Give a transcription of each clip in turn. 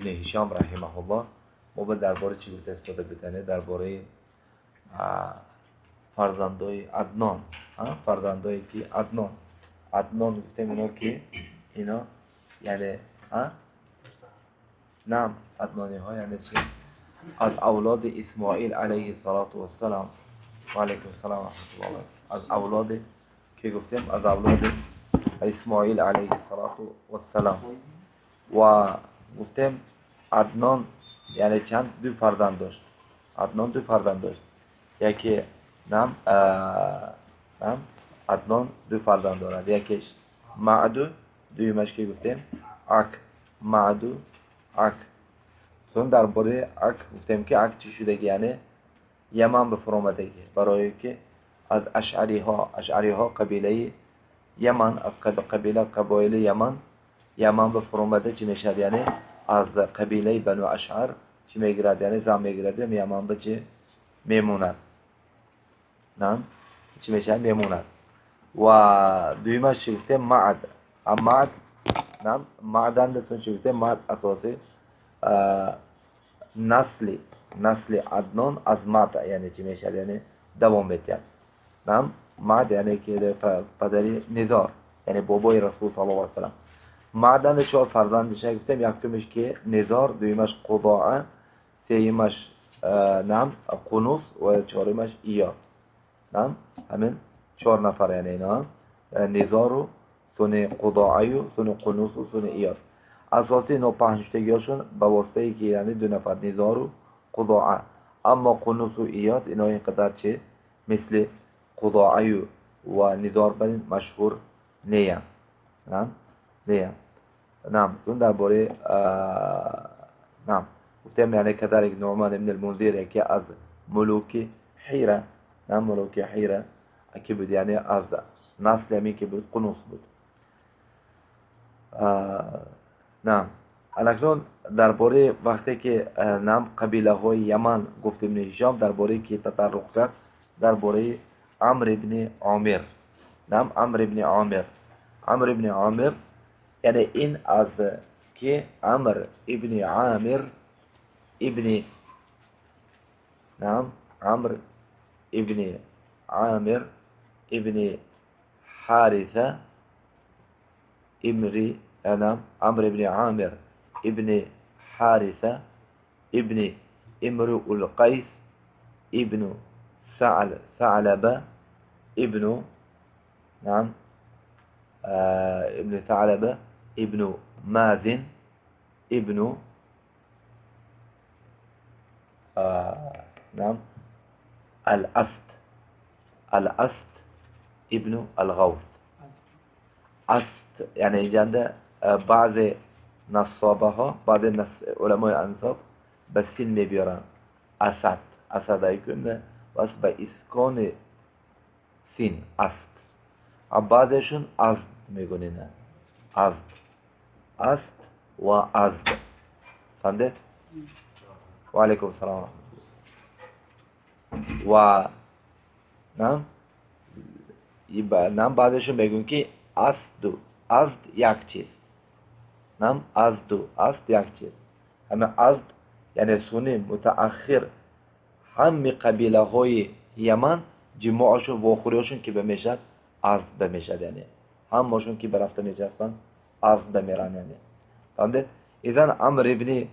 ابن هشام رحمه الله ما به درباره چی گفته استفاده بودنه درباره فرزندای عدنان، فرزندایی که عدنان، عدنان گفتیم اینا که اینا یعنی نعم عدنانی ها یعنی چی؟ از اولاد اسماعیل علیه السلام و علیکم السلام و رحمت الله. از اولاد که گفتیم از اولاد اسماعیل علیه السلام و گفتیم عدنان یعنی چند دو فرزند داشت. عدنان دو فرزند داشت. یکی نعم نعم عدنان دو فرزند دارد. یکیش معدو، دویمش که گفتیم عک. معدو عک. چون درباره عک گفتیم که عک چی شده، یعنی یمن به فرامدگی برای که از اشعری ها، اشعری ها قبیله یمن، از قبیله قبایل یمن، یمن به فرامده چی میشد، یعنی از قبیله بنو اشعر چی میگیرد، یعنی زن میگیرد یمن به چی میموند، نه چی میشد میموند. و دویمش چی گفتیم معد، معد نه معدن دستون چی گفتیم معد اساسی نسلی، نسل عدنان از معد یعنی چی میشد، یعنی دوام میتید. نه معد یعنی که پدری نزار، یعنی بابای رسول صلی الله علیه و سلم. معدن چهار فرزندش گفتیم، یکمش که نزار، دویمش قضاعه، سیمش نعم قنوس و چهارمش ایاد. نعم همین چهار نفر یعنی اینا نزار و سن قضاعه و سن قنوس و سن ایاد. اساسی اینا پنج تگیاشون به واسطه که یعنی دو نفر نزار و قضاعه، اما قنوس و ایاد اینا اینقدر چه مثل قضاعه و نزار بر مشهور نیان. نعم نیان. نعم چون درباره نعم گفتیم یعنی كذلك نعمان ابن المنذر یکی از ملوک حیره، نعم ملوک حیره که بود، یعنی از نسل همی که بود قنوس بود. نعم اکنون درباره وقتی که نعم قبیله های یمن گفت ابن هشام درباره که تطرق کرد درباره عمرو ابن عامر. نعم عمرو ابن عامر، عمرو ابن عامر یعنی این از که عمرو ابن عامر ابن نعم عمرو ابن عامر ابن حارثة امري نعم عمرو ابن عامر ابن حارثة ابن امرؤ القيس ابن ثعلبة ابن نعم ابن ثعلبة ابن مازن ابن نعم الأسد، الأسد ابن الغوث. أسد یعنی اینجا بعض نصابه ها، بعض علمای انصاب به سین میبیارن اسد، اسد ایکون بس به اسکان سین اسد، بعضشون ازد میگونینه، ازد، اسد و ازد. فهمید؟ و علیکم السلام. و نعم نعم بعضشون میگون که اسد و ازد یک چیز، نعم ازد و اسد یک چیز. همه ازد یعنی سونی متأخر همه قبیله های یمن جماعشون و خوریاشون که بمیشد ازد بمیشد، یعنی همشون که برفته میچسبن ازد بمیرن یعنی. فهمید؟ اذن عمرو ابن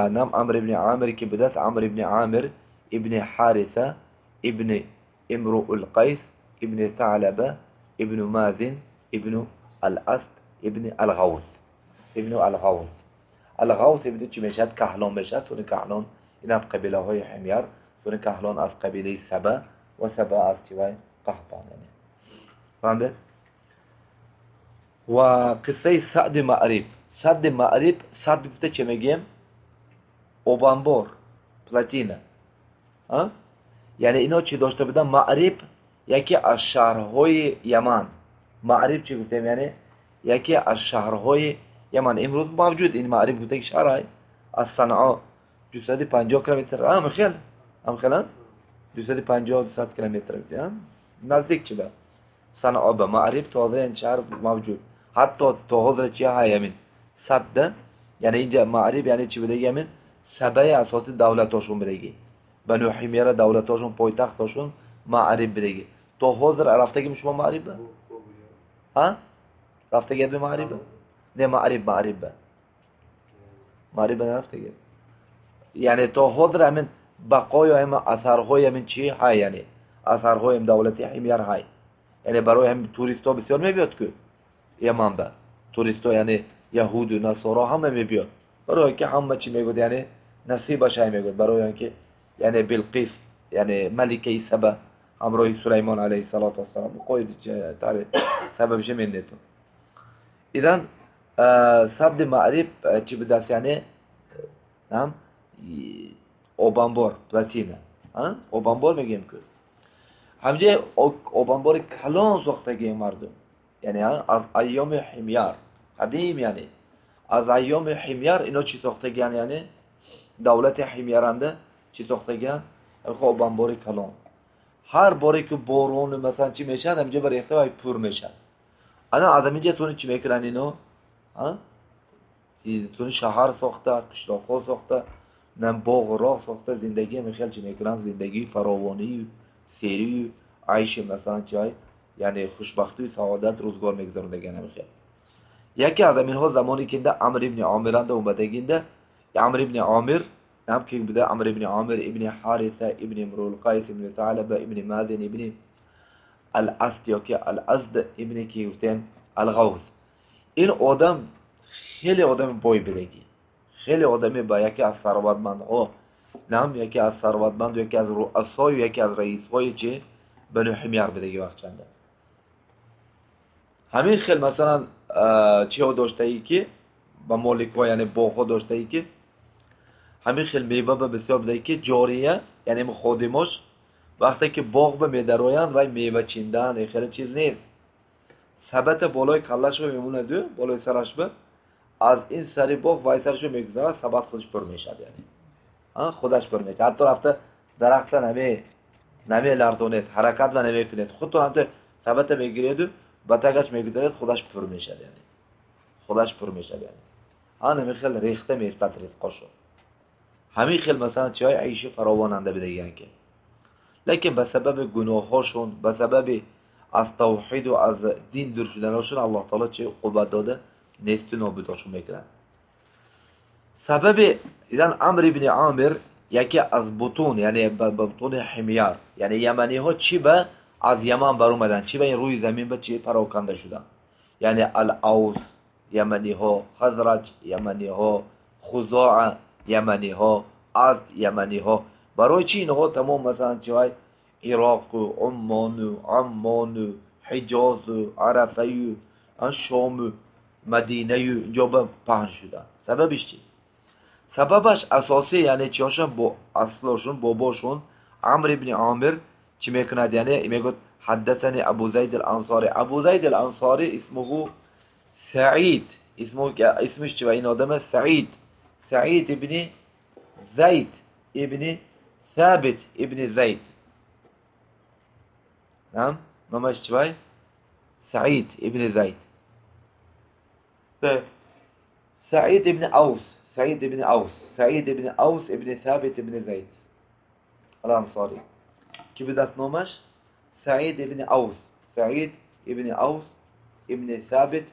نعم عمرو ابن عامر که بدست عمرو ابن عامر ابن حارثة ابن امرؤ القيس ابن ثعلبة ابن مازن ابن الأسد ابن الغوث، ابن الغوث. الغوث ابن چی میشد؟ کهلان میشد. چون کهلان این از قبیله های حمیر، چون کهلان از قبیله سبا و سبا از چی وای قحطان یعنی. فهمید؟ و قصه سعد معریب. سد معریب، سد گفته چه میگیم؟ اوبانبور، پلاتینا. یعنی اینا چی داشته بودن؟ معریب یکی از شهرهای یمن. معریب چی گفتیم؟ یعنی یکی از شهرهای یمن امروز موجود. این معریب گفته که شهرهای از صنعا 250 کیلومتر، هم خیلی هم خیلی 250 200 کیلومتر نزدیک چی به صنعا به معریب تا این شهر موجود. حتی تا حاضر چی های همین سد یعنی اینجا معریب یعنی چی بدگی همین سبه اساسی دولتاشون بدگی بنو حمیره دولتاشون پایتختاشون معریب بدگی تا حاضر رفتگی شما معریب ها رفتگی به معریب نه معریب معریب معریب نرفتگی یعنی تا حاضر همین بقایا هم اثرهای همین چی های یعنی اثرهای هم دولتی حمیر های یعنی برای هم توریست ها بسیار میبیاد که یمن به توریست ها یعنی یهود و نصارا همه میبیاد برای که همه چی میگود یعنی نصیبش های میگود برای اینکه یعنی بلقیس یعنی ملکه سبا همراه سلیمان علیه الصلاة والسلام قاید سببش منتون اذن سد معریب چی بدست یعنی نعم آبانبار پلاتینه آبانبار میگیم که همجه آبانبار کلان ساختگی مردم یعنی از ایام حمیر قدیم یعنی از ایام حمیر اینا چی ساختگیان یعنی دولت حمیرنده چی ساختگیان آبانبار کلان هر باری که بارون مثلا چی میشن همجه بر احتوای پر میشن الان از اینجا تونی چی میکنن اینو تونی شهر ساخته قشلاق‌ها ساخته نم باغ راه ساخته زندگی میخیل چی میکنن زندگی فراوانی سیری عیش مثلا چی یعنی خوشبختی و سعادت روزگار میگذروندگی نمیخیل یکی از اینها زمانی که عمرو ابن عامر انده اومدگینده عمرو ابن عامر نم که بوده عمرو ابن عامر ابن حارثه ابن امرؤ القیس ابن ثعلبه ابن مازن ابن الاسد یا که الازد ابن که گفتن الغوث این آدم خیلی آدم بای بدگی خیلی آدمی با یکی از ثروتمندها نم یکی از ثروتمند یکی از رؤسای یکی از رئیس‌های چه بنو حمیر بدگی وقت چنده همین خیلی مثلا چه داشته ای که با مالک‌ها یعنی باغ‌ها داشته ای که همین خیلی میوه به بسیار بده که جاریه یعنی خادماش وقتی که باغ به میدرویند و میوه چیندن خیلی چیز نیست سبت بالای کلش رو میمونه دو بالای سرش به از این سری باغ وای سرش رو میگذاره سبت خودش پر میشد یعنی خودش پر میشد حتی رفته درخت نمی لرزونید حرکت و نمیکنید خودتون هم سبت میگیرید و بتگش میگذارید خودش پر میشد یعنی خودش پر میشد یعنی نمی خیلی ریخته میفتد رزقاشو همین خیلی مثلا چای عیش فراواننده بدگیان که لیکن به سبب گناهاشون به سبب از توحید و از دین دور شدنشون الله تعالی چه عقوبت داده نیست و نابودشون میکنن سبب اذن عمرو بن عامر یکی از بطون یعنی بطون حمیر یعنی یمنی ها چی به از یمن بر اومدن چی به این روی زمین به چی پراکنده شدن یعنی الاوس یمنی ها خزرج یمنی ها خزاع یمنی ها از یمنی ها برای چی اینها تمام مثلا چی عراق و عمان و عمان و حجاز و عرفه و شام و مدینه و اینجا به پهن شدن سببش چی؟ سببش اساسی یعنی چیاشون با اصلشون باباشون عمرو ابن عامر چی میکند یعنی میگوید حدثني ابو زید الانصاری ابو زید الانصاری اسمه سعید اسمش چی و این آدم سعید سعید ابن زید ابن ثابت ابن زید نعم نامش چی سعید ابن زید سعید ابن اوس سعید ابن اوس سعید ابن اوس ابن ثابت ابن زید الانصاری کی بدست نامش سعید ابن اوس سعید ابن اوس ابن ثابت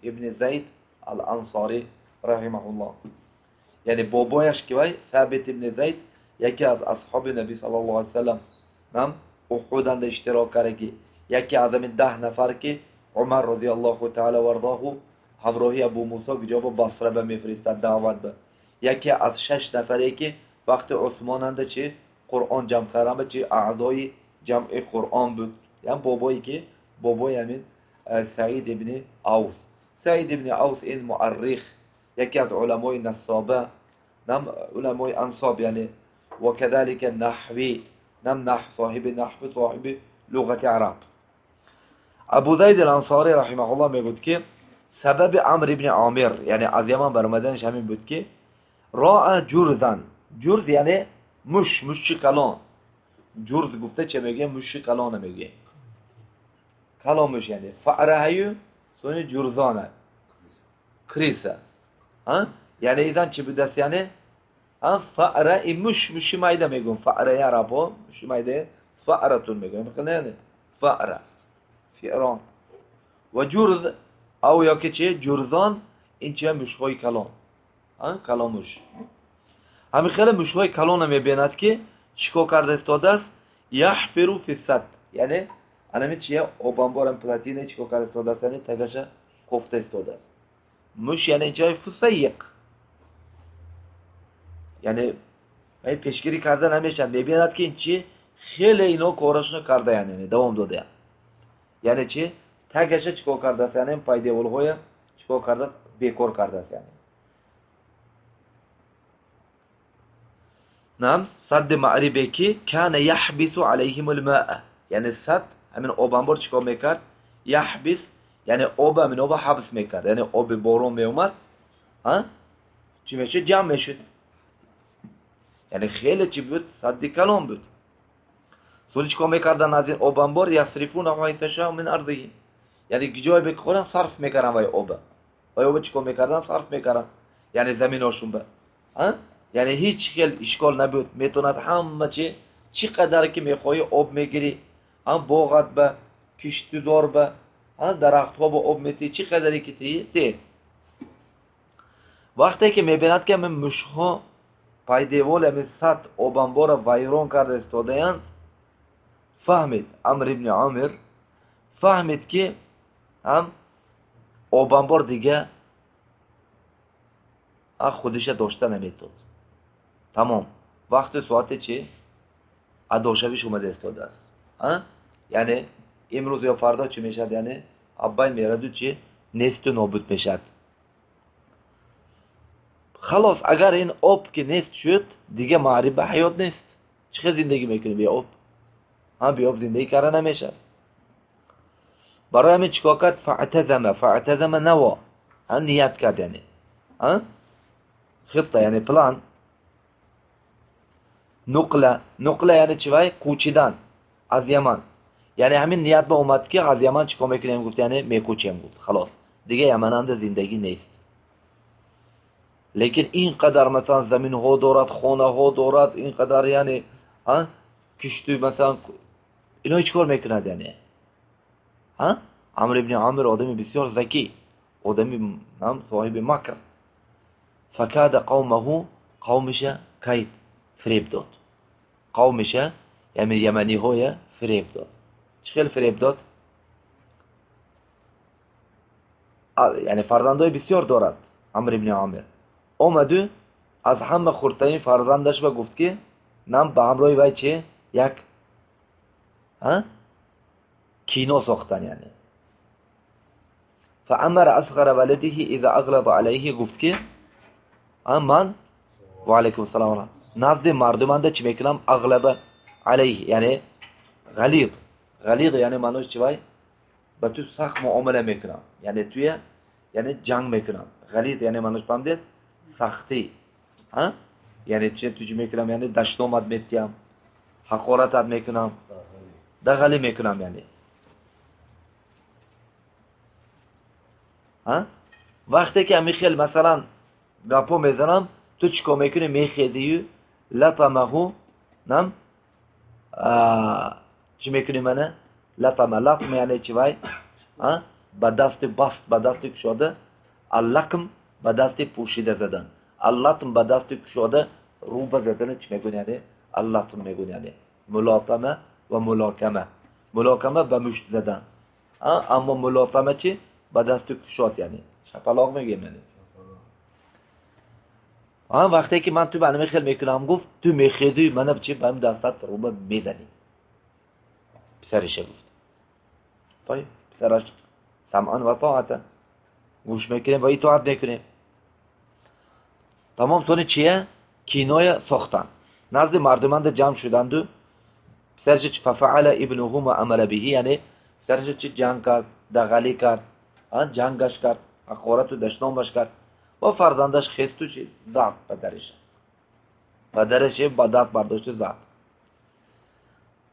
ابن زید الانصاری رحمه الله یعنی بابایش کی وای ثابت ابن زید یکی از اصحاب نبی صلی الله علیه وسلم نعم احد اشتراک کرده یکی از همین 10 نفر که عمر رضی الله تعالی و ارضاه همراهی ابو موسی کجا به بصره به میفرستد دعوت به یکی از 6 نفری که وقت عثمان انده چه قرآن جمع کردن به چه اعضای جمع قرآن بود یعنی بابایی که بابای همین سعید ابن اوس سعید ابن اوس این مؤرخ یکی از علمای نصابه نم علمای انصاب یعنی و كذلك نحوی نم نحو صاحب نحو صاحب لغت عرب ابو زید الانصاری رحمه الله میگوید که سبب عمرو ابن عامر یعنی از یمن برآمدنش همین بود که را جرزن جرز یعنی مش مش کلان جرز گفته چه میگه مش کلان میگه کلامش یعنی فأره سونی جرزانه کریسه ها یعنی ایزان چی بودست یعنی فأره این مش مشی مایده میگم فأره عربا مشی مایده فأرتون میگم نه فأره فئران و جرذ او یا که چه جرذان این چه مشهای کلان کلان مش همین خیلی مشهای کلان میبیند که چیکار کرده استاده است یحفر فی السد یعنی انمی چیه آبانبارم پلاتینه چیکار کرده استاده است یعنی تگشه کوفته استاده است مش یعنی اینجا فسیق یعنی پیشگیری کرده نمیشن میبیند که این چی خیلی اینا کارشونو کرده یعنی دوام داده یعنی چی تگشه چیکار کرده است یعنی پایدیول‌های چیکار کرده است بیکار کرده است یعنی نعم سد معربه که کان یحبس علیهم الماء یعنی سد همین آب انبار چیکار میکرد یحبس یعنی آب همین آب حبس میکرد یعنی آب بارون میومد چی میشد جمع میشد یعنی خیلی چی بود سد کلان بود سولی چیکار میکردن از این آب انبار یصرفون حیث شاء من ارضهم یعنی جای بخورن صرف میکردن وای آب وای آب چیکار میکردن صرف میکردن یعنی زمیناشون به یعنی هیچ خیلی اشکال نبود میتوند همه چی چقدر که میخوای آب میگیری هم باغت به کشتزار به درخت ها با آب میتی چقدری که تی وقتی که میبیند که من مشها پایدیوال همین سد آب انبار ویران کرده استاده‌اند فهمید عمرو ابن عامر فهمید که هم آب انبار دیگه خودش داشته نمیتود تمام وقت ساعت چی اداشویش اومده استاده است یعنی امروز یا فردا چی میشد یعنی ابای میرد چی نیست و نابود میشد خلاص اگر این آب که نیست شد دیگه معربه حیات نیست چه زندگی میکنی بی آب بی آب زندگی کرده نمیشد برای همین چیکار کرد فاعتزم فاعتزم نوا نیت کرد یعنی خطه یعنی پلان نقله نقله یعنی چی وای کوچیدن از یمن یعنی همین نیت به اومد که از یمن چیکار میکنیم گفت یعنی میکوچیم گفت خلاص دیگه یمن زندگی نیست لیکن اینقدر مثلا زمین ها دارد خانه ها دارد اینقدر یعنی کشتی مثلا اینا چیکار میکند یعنی عمرو ابن عامر آدمی بسیار ذکی آدمی هم صاحب مکر فکاد قومه قومش کید فریب داد قومش یعنی یمنی های فریب داد چه خیلی فریب داد یعنی فرزندای بسیار دارد عمرو ابن عامر آمد از همه خردترین فرزندش و گفت که نم به همراه وی چه یک کینو ساختن یعنی فامر اصغر ولده اذا اغلظ علیه گفت که من و علیکم السلام نزد مردمان چی میکنم اغلب علیه یعنی غلیظ غلیظ یعنی معنیش چی وای به تو سخت معامله میکنم یعنی توی یعنی جنگ میکنم غلیظ یعنی معنیش فهمیدید سختی یعنی چه تو چی میکنم یعنی دشنامت میتیم حقارتت میکنم دغلی میکنم یعنی وقتی که میخیل مثلا گپو میزنم تو چیکار میکنی میخیزی لطمه نم چی میکنی منه لطمه لطمه یعنی چی وای با دست بست با دست کشاده اللکم با دست پوشیده زدن اللطم با دست کشاده رو به زدن چی میگن یعنی اللطم میگن یعنی ملاطمه و ملاکمه ملاکمه به مشت زدن اما ملاطمه چی با دست کشاد یعنی شپلاق میگیم یعنی وقتی که من تو برنامه خیلی میکنم گفت تو میخیدی من چی بهم دستت رو به میزنی پسرش گفت طيب پسرش سمعا و طاعتا گوش میکنیم و اطاعت میکنیم تمام سونی چیه کینای ساختن نزد مردمان جمع شدند و پسرش ففعل ابنه ما امر به یعنی پسرش چی جنگ کرد دغلی کرد جنگش کرد حقارت و دشنامش کرد و فرزندش خیست و چی زد پدرش پدرش با دست برداشت زد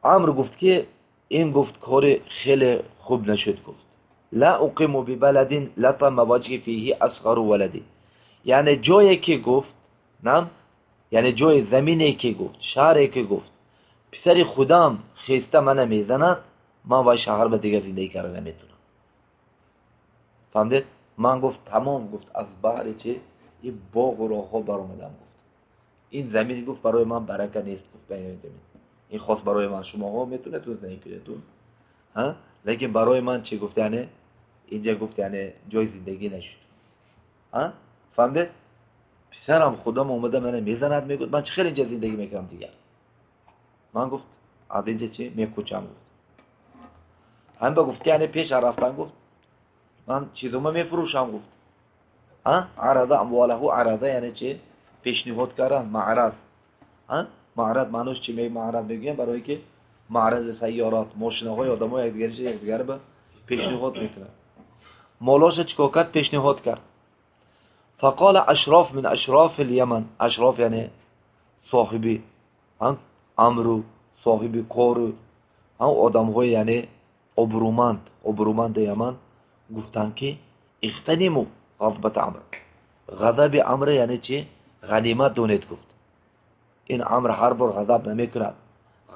عمرو گفت که این گفت کار خیلی خوب نشد گفت لا اقیم ببلد لطم وجهی فیه اصغر ولدی یعنی جایی که گفت نم یعنی جای زمینی که گفت شهری که گفت پسر خودم خیسته منه میزند من وای شهر به دیگه زندگی کرده نمیتونم. فهمدید؟ من گفت تمام گفت از بحر چه این باغ و راه ها برآمدم گفت این زمین گفت برای من برکه نیست گفت به این زمین این خاص برای من شما ها میتونه تو زندگی کنید ها لیکن برای من چی گفت یعنی اینجا گفت یعنی جای زندگی نشد. ها فهمدید؟ پسرم خودم اومده منو میزند میگفت من چه خیلی اینجا زندگی میکنم دیگه. من گفت از اینجا چی میکوچم گفت. هم به گفت که یعنی پیش رفتن گفت من چیزومو میفروشم گفت. ها عرض امواله عرضه یعنی چی پیشنهاد کردن معرض. ها معرض معنیش چی می معرض میگیم برای که معرض سیارات ماشین‌های آدم‌ها یکدیگر به پیشنهاد میکنن. مالاش چیکار کرد پیشنهاد کرد. فقال اشراف من اشراف اليمن اشراف یعنی صاحبی امرو صاحبی کار هم آدم‌های یعنی ابرومند ابرومند یمن گفتن که اغتنموا غضبت عمرو غضب عمرو یعنی چی غنیمت دونید گفت این عمرو هر بار غضب نمیکند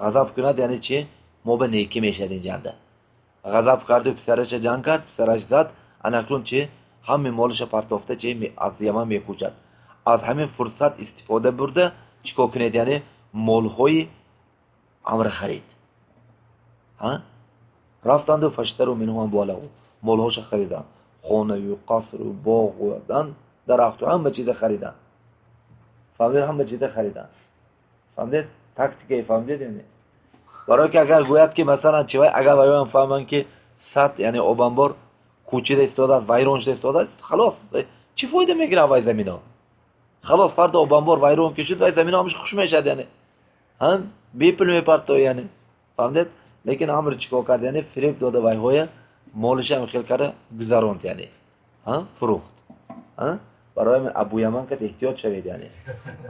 غضب کند یعنی چی ما به نیکی میشد این جنده غضب کرد و پسرش جنگ کرد پسرش زد انکلون چی همه مالش پرتافته چی از یمن میکوچد از همین فرصت استفاده برده چیکار کنید یعنی مالهای عمرو خرید. ها رفتند و فشترو منه امواله مالهاش خریدن خانه و قصر و باغ و درخت و همه چیز خریدن. فهمید؟ همه چیز خریدن. فهمید؟ تاکتیک فهمید یعنی برای که اگر گوید که مثلا چی وای اگر وای فهمن که صد یعنی آبانبار کوچیده استاده است ویران شده استاده است خلاص چی فایده میگیره وای زمینا خلاص فردا آبانبار ویران که شد وای زمینا همش خوش میشد یعنی هم بی پول میپرتو یعنی فهمید؟ لیکن عمرو چیکار کرد یعنی فریب داده وای های مالش هم خیل کرده گذراند یعنی ها فروخت. ها برای من ابو یمن که احتیاط شوید یعنی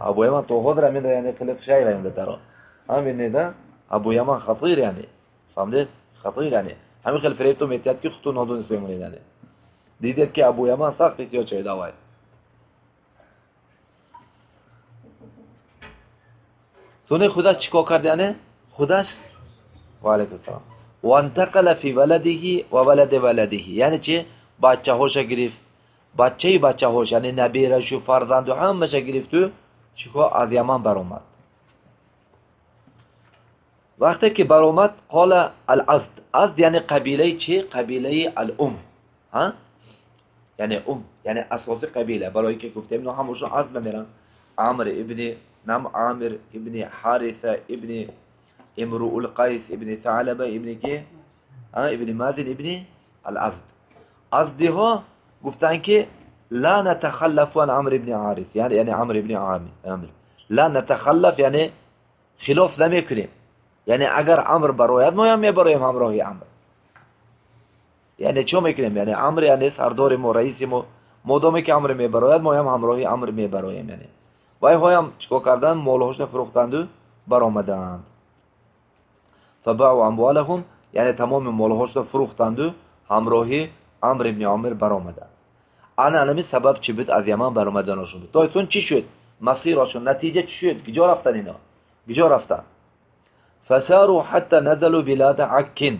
ابو یمن تو خود را من یعنی خلق شای را درا همین نه ابو یمن خطیر یعنی فهمید خطیر یعنی همین خیل فریب تو میتیاد که خودتون نادونست بمونید یعنی دیدید که ابو یمن سخت احتیاط شوید آوای سونه خودش چیکار کرد یعنی خودش و علیکم السلام وانتقل فی ولده و ولد ولده یعنی چی بچه هاش گرفت بچه بچه هاش یعنی نبیرش و فرزند و همش گرفت و چیکار از یمن برآمد. وقتی که برآمد قال الازد ازد یعنی قبیله چی قبیله الام ها یعنی ام یعنی اساسی قبیله برای که گفتیم اینا همشون ازد میرن عمرو ابن نام عامر ابن حارثه ابن امرؤ القيس ابن ثعلبه ابن کی ابن مازن ابن الازد ازدی ها گفتن که لا نتخلف عن عمرو ابن حارث یعنی عمرو ابن عامر لا نتخلف یعنی خلاف نمیکنیم یعنی اگر عمرو براید ما هم میبرایم همراهی عمرو یعنی چه میکنیم یعنی عمرو یعنی سردار ما رئیس ما مادامی که عمرو میبراید ما هم همراهی عمرو میبرایم یعنی وای هایم چیکار کردن مالهاشون فروختند و برآمدند. فباعوا اموالهم یعنی تمام مالهاشون فروختند و همراهی عمرو ابن عامر برآمدند. انا همین سبب چی بود از یمن برآمدنشون بود. تایتون چی شد؟ مسیرشون نتیجه چی شد؟ کجا رفتن اینا؟ کجا رفتن؟ فساروا حتی نزلوا بلاد عکن.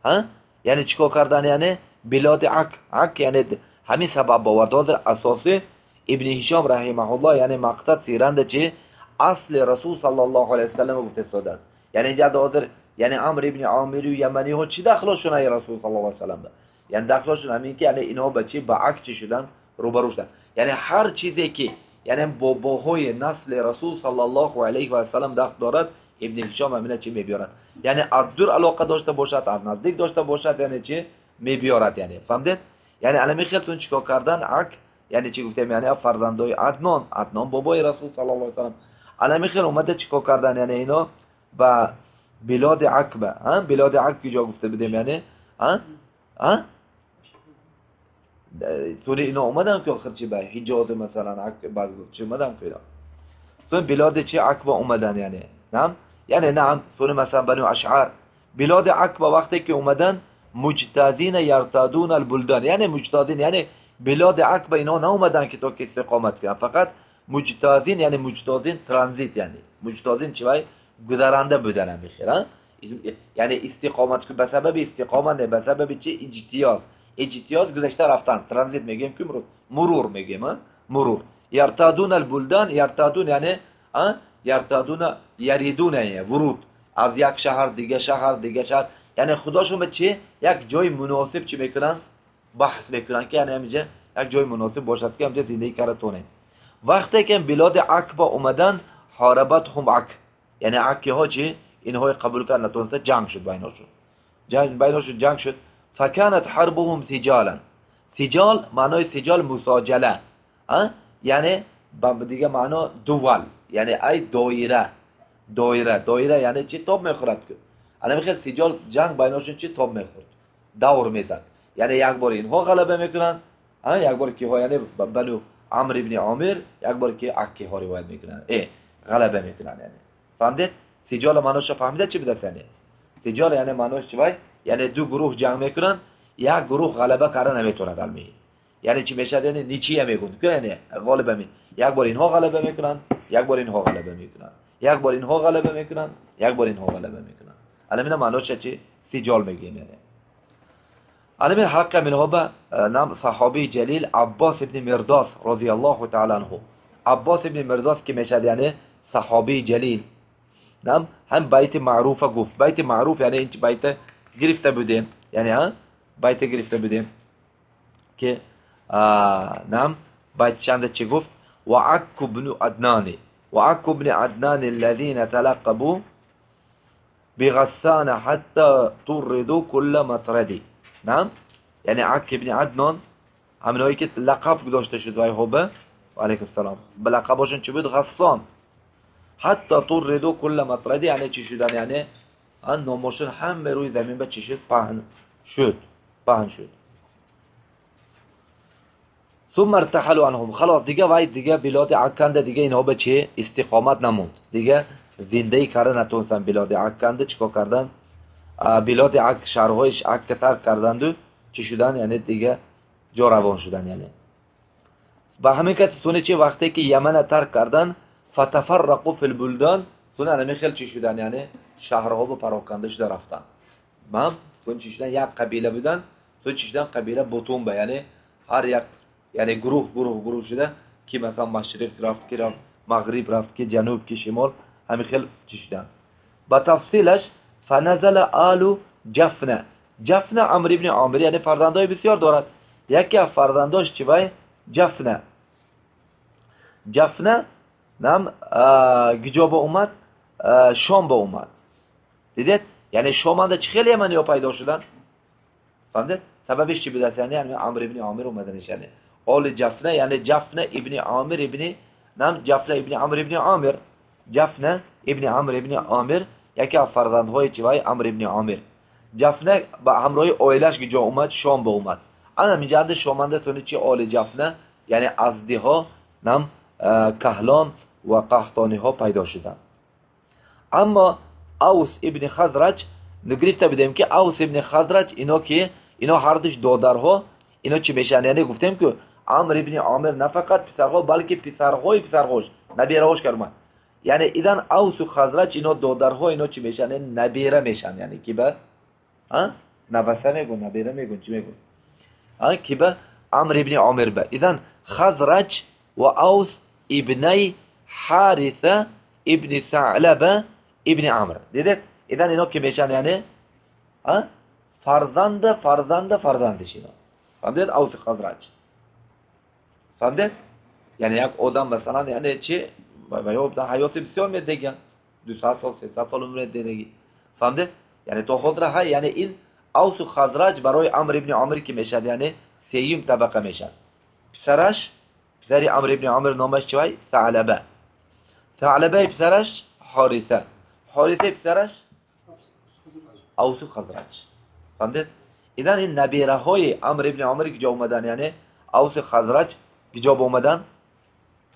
ها؟ یعنی چیکار کردن یعنی بلاد عک عک یعنی همین سبب باورد اساسی ابن هشام رحمه الله یعنی مقصد سیرند چی اصل رسول صلی الله علیه و سلم گفته سادت یعنی اینجا حاضر یعنی عمرو ابن عامر و یمنی ها چی دخلشون ای رسول صلی الله علیه و سلم یعنی دخلشون همین که یعنی اینها به چی با عک چی شدن روبرو شدن یعنی هر چیزی که یعنی باباهای نسل رسول صلی الله علیه و سلم دخل دارد ابن هشام همینه چی میبیارد یعنی از دور علاقه داشته باشد از نزدیک داشته باشد یعنی چی میبیارد یعنی فهمدید یعنی الان میخیلتون چیکار کردن عک یعنی چی گفتیم یعنی فرزندای عدنان عدنان بابای رسول صلی الله علیه و سلم الان میخیل اومده چیکار کردن یعنی اینا با بلاد عکبه ها بلاد عک کجا گفته بودیم یعنی ها ها طول اینا اومدن که آخر چی به حجاز مثلا عک بعد چی اومدن که اینا تو بلاد چی عکبه اومدن یعنی نعم یعنی نعم تو مثلا بنو اشعار بلاد عکبه وقتی که اومدن مجتازین یرتادون البلدان یعنی مجتازین یعنی بلاد عک به اینا ناومدن که تا که استقامت کنن، فقط مجتازین، یعنی مجتازین ترانزیت، یعنی مجتازین چی وای گذرانده بودن هم بخیر، یعنی استقامت که به سبب استقامت نه، به سبب چی؟ اجتیاز. اجتیاز گذشته رفتن، ترانزیت میگیم که مرور میگیم، مرور. یرتادون البلدان، یرتادون یعنی یرتادون یریدون، یعنی ورود از یک شهر دیگه شهر دیگه شهر، یعنی خداشون به چی؟ یک جای مناسب چی میکنن؟ بحث میکنن که یعنی همینجا یک جای مناسب باشد که همینجا زندگی کرده تونه. وقتی که بلاد عک با اومدن، حاربت هم عک، یعنی عکی ها چی؟ اینهای قبول کردن نتونسته، جنگ شد بیناشون، جنگ بیناشون جنگ شد. فکانت حربهم سجالا. سجال معنای سجال مساجله، یعنی دیگه معنا دوال، یعنی ای دایره، دایره، دایره یعنی چی؟ تاب میخورد که الان میخواد سجال جنگ بیناشون چی؟ تاب میخورد، دور میزد. یعنی یک بار اینها غلبه میکنن، یک بار که ها یعنی بنو عمرو ابن عامر، یک بار که عکی ها روایت میکنن، غلبه میکنن. یعنی فهمیدید؟ سجال معناش فهمیده چی بوده؟ یعنی سجال یعنی معناش چی وای؟ یعنی دو گروه جنگ میکنن، یک گروه غلبه کرده نمیتونه علمی، یعنی چی میشه؟ یعنی نیچیه میگن که یعنی غالبه می، یک بار اینها غلبه میکنن، یک بار اینها غلبه میکنن، یک بار اینها غلبه میکنن، یک بار اینها غلبه میکنن. الان اینا معناش چی؟ سجال میگیم. یعنی الان حق منها به نام صحابی جلیل عباس ابن مرداس رضی الله تعالی عنه. عباس ابن مرداس که میشه یعنی صحابی جلیل، نام هم بیت معروفه گفت. بیت معروف یعنی این بیت گرفته بودیم، یعنی ها بیت گرفته بودیم که نام بیت چند چی گفت؟ وعك بن عدنان، وعك بن عدنان الذين تلقبوا بغسان حتى طردوا كل مطردي. نعم یعنی عک ابن عدنان همینایی که لقب گذاشته شد وای هوبه و علیکم السلام، به لقباشون چی بود؟ غسان. حتی طردوا كل مطردی یعنی چی شدن؟ یعنی آن نامشون همه روی زمین به چی شد؟ پهن شد، پهن شد. ثم ارتحلوا عنهم. خلاص دیگه وای دیگه بلاد عکنده دیگه اینها به چه استقامت نموند، دیگه زندگی کردن نتونستن. بلاد عکنده چیکار کردن؟ بلاد عک شهرهایش عک ترک کردند و چی شدن؟ یعنی دیگه جا روان شدن. یعنی با همین که سونه چه وقتی که یمن ترک کردن، فتفرقوا فی البلدان، سونه الان خیلی چی شدن؟ یعنی شهرها به پراکنده شده رفتن. ما سون چی شدن؟ یک قبیله بودن، سون چی شدن؟ قبیله بوتون به، یعنی هر یک یعنی گروه گروه گروه شده که مثلا مشرق رفت، که رفت مغرب رفت، که جنوب، که شمال، همین خیلی چی شدن. با تفصیلش فنزل آل جفنه. جفنه عمرو ابن عامر یعنی فرزندای بسیار دارد. یکی از فرزنداش چی وای؟ جفنه. جفنه نام گجا با اومد؟ شام با اومد. دیدید؟ یعنی شام انده چه خیلی یمنی ها پیدا شدن؟ فهمدید؟ سببش چی بوده؟ یعنی عمرو ابن عامر اومدنش. یعنی آل جفنه یعنی جفنه ابن عامر ابن نام جفنه ابن عمرو ابن عامر، جفنه ابن عمرو ابن عامر یکی از فرزندهای چی وای؟ عمرو ابن عامر. جفنه با همراه عائلش که جا اومد شام با اومد. انا میگه انده شامنده تونه چی؟ آل جفنه یعنی ازدی ها نام کهلان و قحطانی ها پیدا شدن. اما اوس ابن خزرج گرفته بودیم که اوس ابن خزرج اینا که اینا هر دوش دادرها اینا چی میشن؟ یعنی گفتیم که عمرو ابن عامر نه فقط پسرها بلکه پسرهای پسرهاش نبیرهاش کرد. یعنی ایدن اوس و خزرج اینا دادرها اینا چی میشن؟ یعنی نبیره میشن. یعنی کی به ها نوسه میگن، نبیره میگن، چی میگن؟ ها کی به عمرو ابن عامر به. ایدن خزرج و اوس ابنی حارثه ابن ثعلبه ابن عمرو. دیدید؟ ایدن اینا کی میشن؟ یعنی ها فرزند فرزند فرزندش اینا. فهمیدید؟ اوس و خزرج. فهمیدید؟ یعنی یک آدم مثلا یعنی چی؟ و یا حیات بسیار میدگن 200 سال 300 سال عمر دیدگی. فهمیدید؟ یعنی تا خود را یعنی این اوس و خزرج برای عمرو ابن عامر که میشد یعنی سیوم طبقه میشد. پسرش پسر عمرو ابن عامر نامش چی وای؟ ثعلبه. ثعلبه پسرش حارثه، حارثه پسرش اوس و خزرج. فهمیدید؟ اذن این نبیره های عمرو ابن عامر که جا اومدن یعنی اوس و خزرج کجا اومدن؟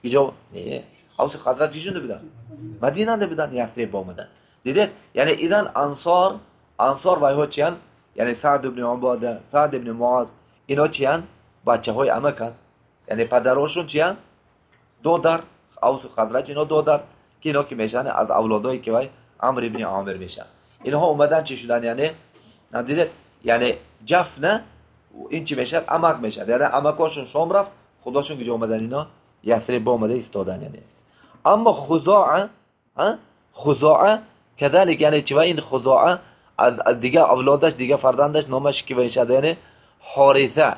کجا؟ نه اوس و خزرج چیشون بودن؟ مدینه بودن، یثرب اومدن. دیدید؟ یعنی اذن انصار انصار و ها چیان؟ یعنی سعد ابن عباده، سعد ابن معاذ، اینا چیان؟ бачаҳои амаканд. Яъне падарошон чиянд? Додар. Авсу Хазраҷ ино додар, ки ино ки мешаванд аз авлодое ки вай Амр ибни Омир мешаванд. Инҳо омадан чӣ шудан? Яъне дидед, яъне Ҷафна ин чӣ мешавад? Амак мешавад. Яъне амакошон Шом рафт, худошон куҷо омадан? Ино Ясриб омада истодан. Яъне аммо Хузоа, Хузоа кадалик, яъне чӣ ва ин Хузоа аз дигар авлодаш, дигар фарзандаш номаш ки мешавад? Яъне Ҳориса,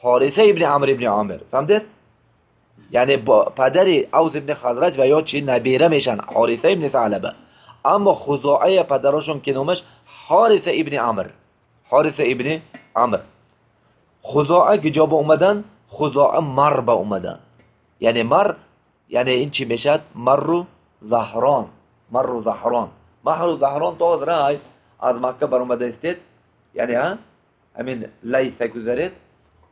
Ҳориса ибни Амр ибни Омир. Фаҳмидед? Яъне падари Авс ибни Хазраҷ ва ё чӣ набира мешаванд, Ҳориса ибни Саълаба. Аммо Хузоая падарошон ки номаш Ҳориса ибни Амр, Ҳориса ибни Амр. Хузоа куҷо ба омадан? Хузоа Мар ба омадан. Яъне Мар, яъне ин чӣ мешавад? Марру Заҳрон, Марру Заҳрон, Марру Заҳрон то ҳозир аз Макка баромада истед, яъне ҳамин Лайса гузаред,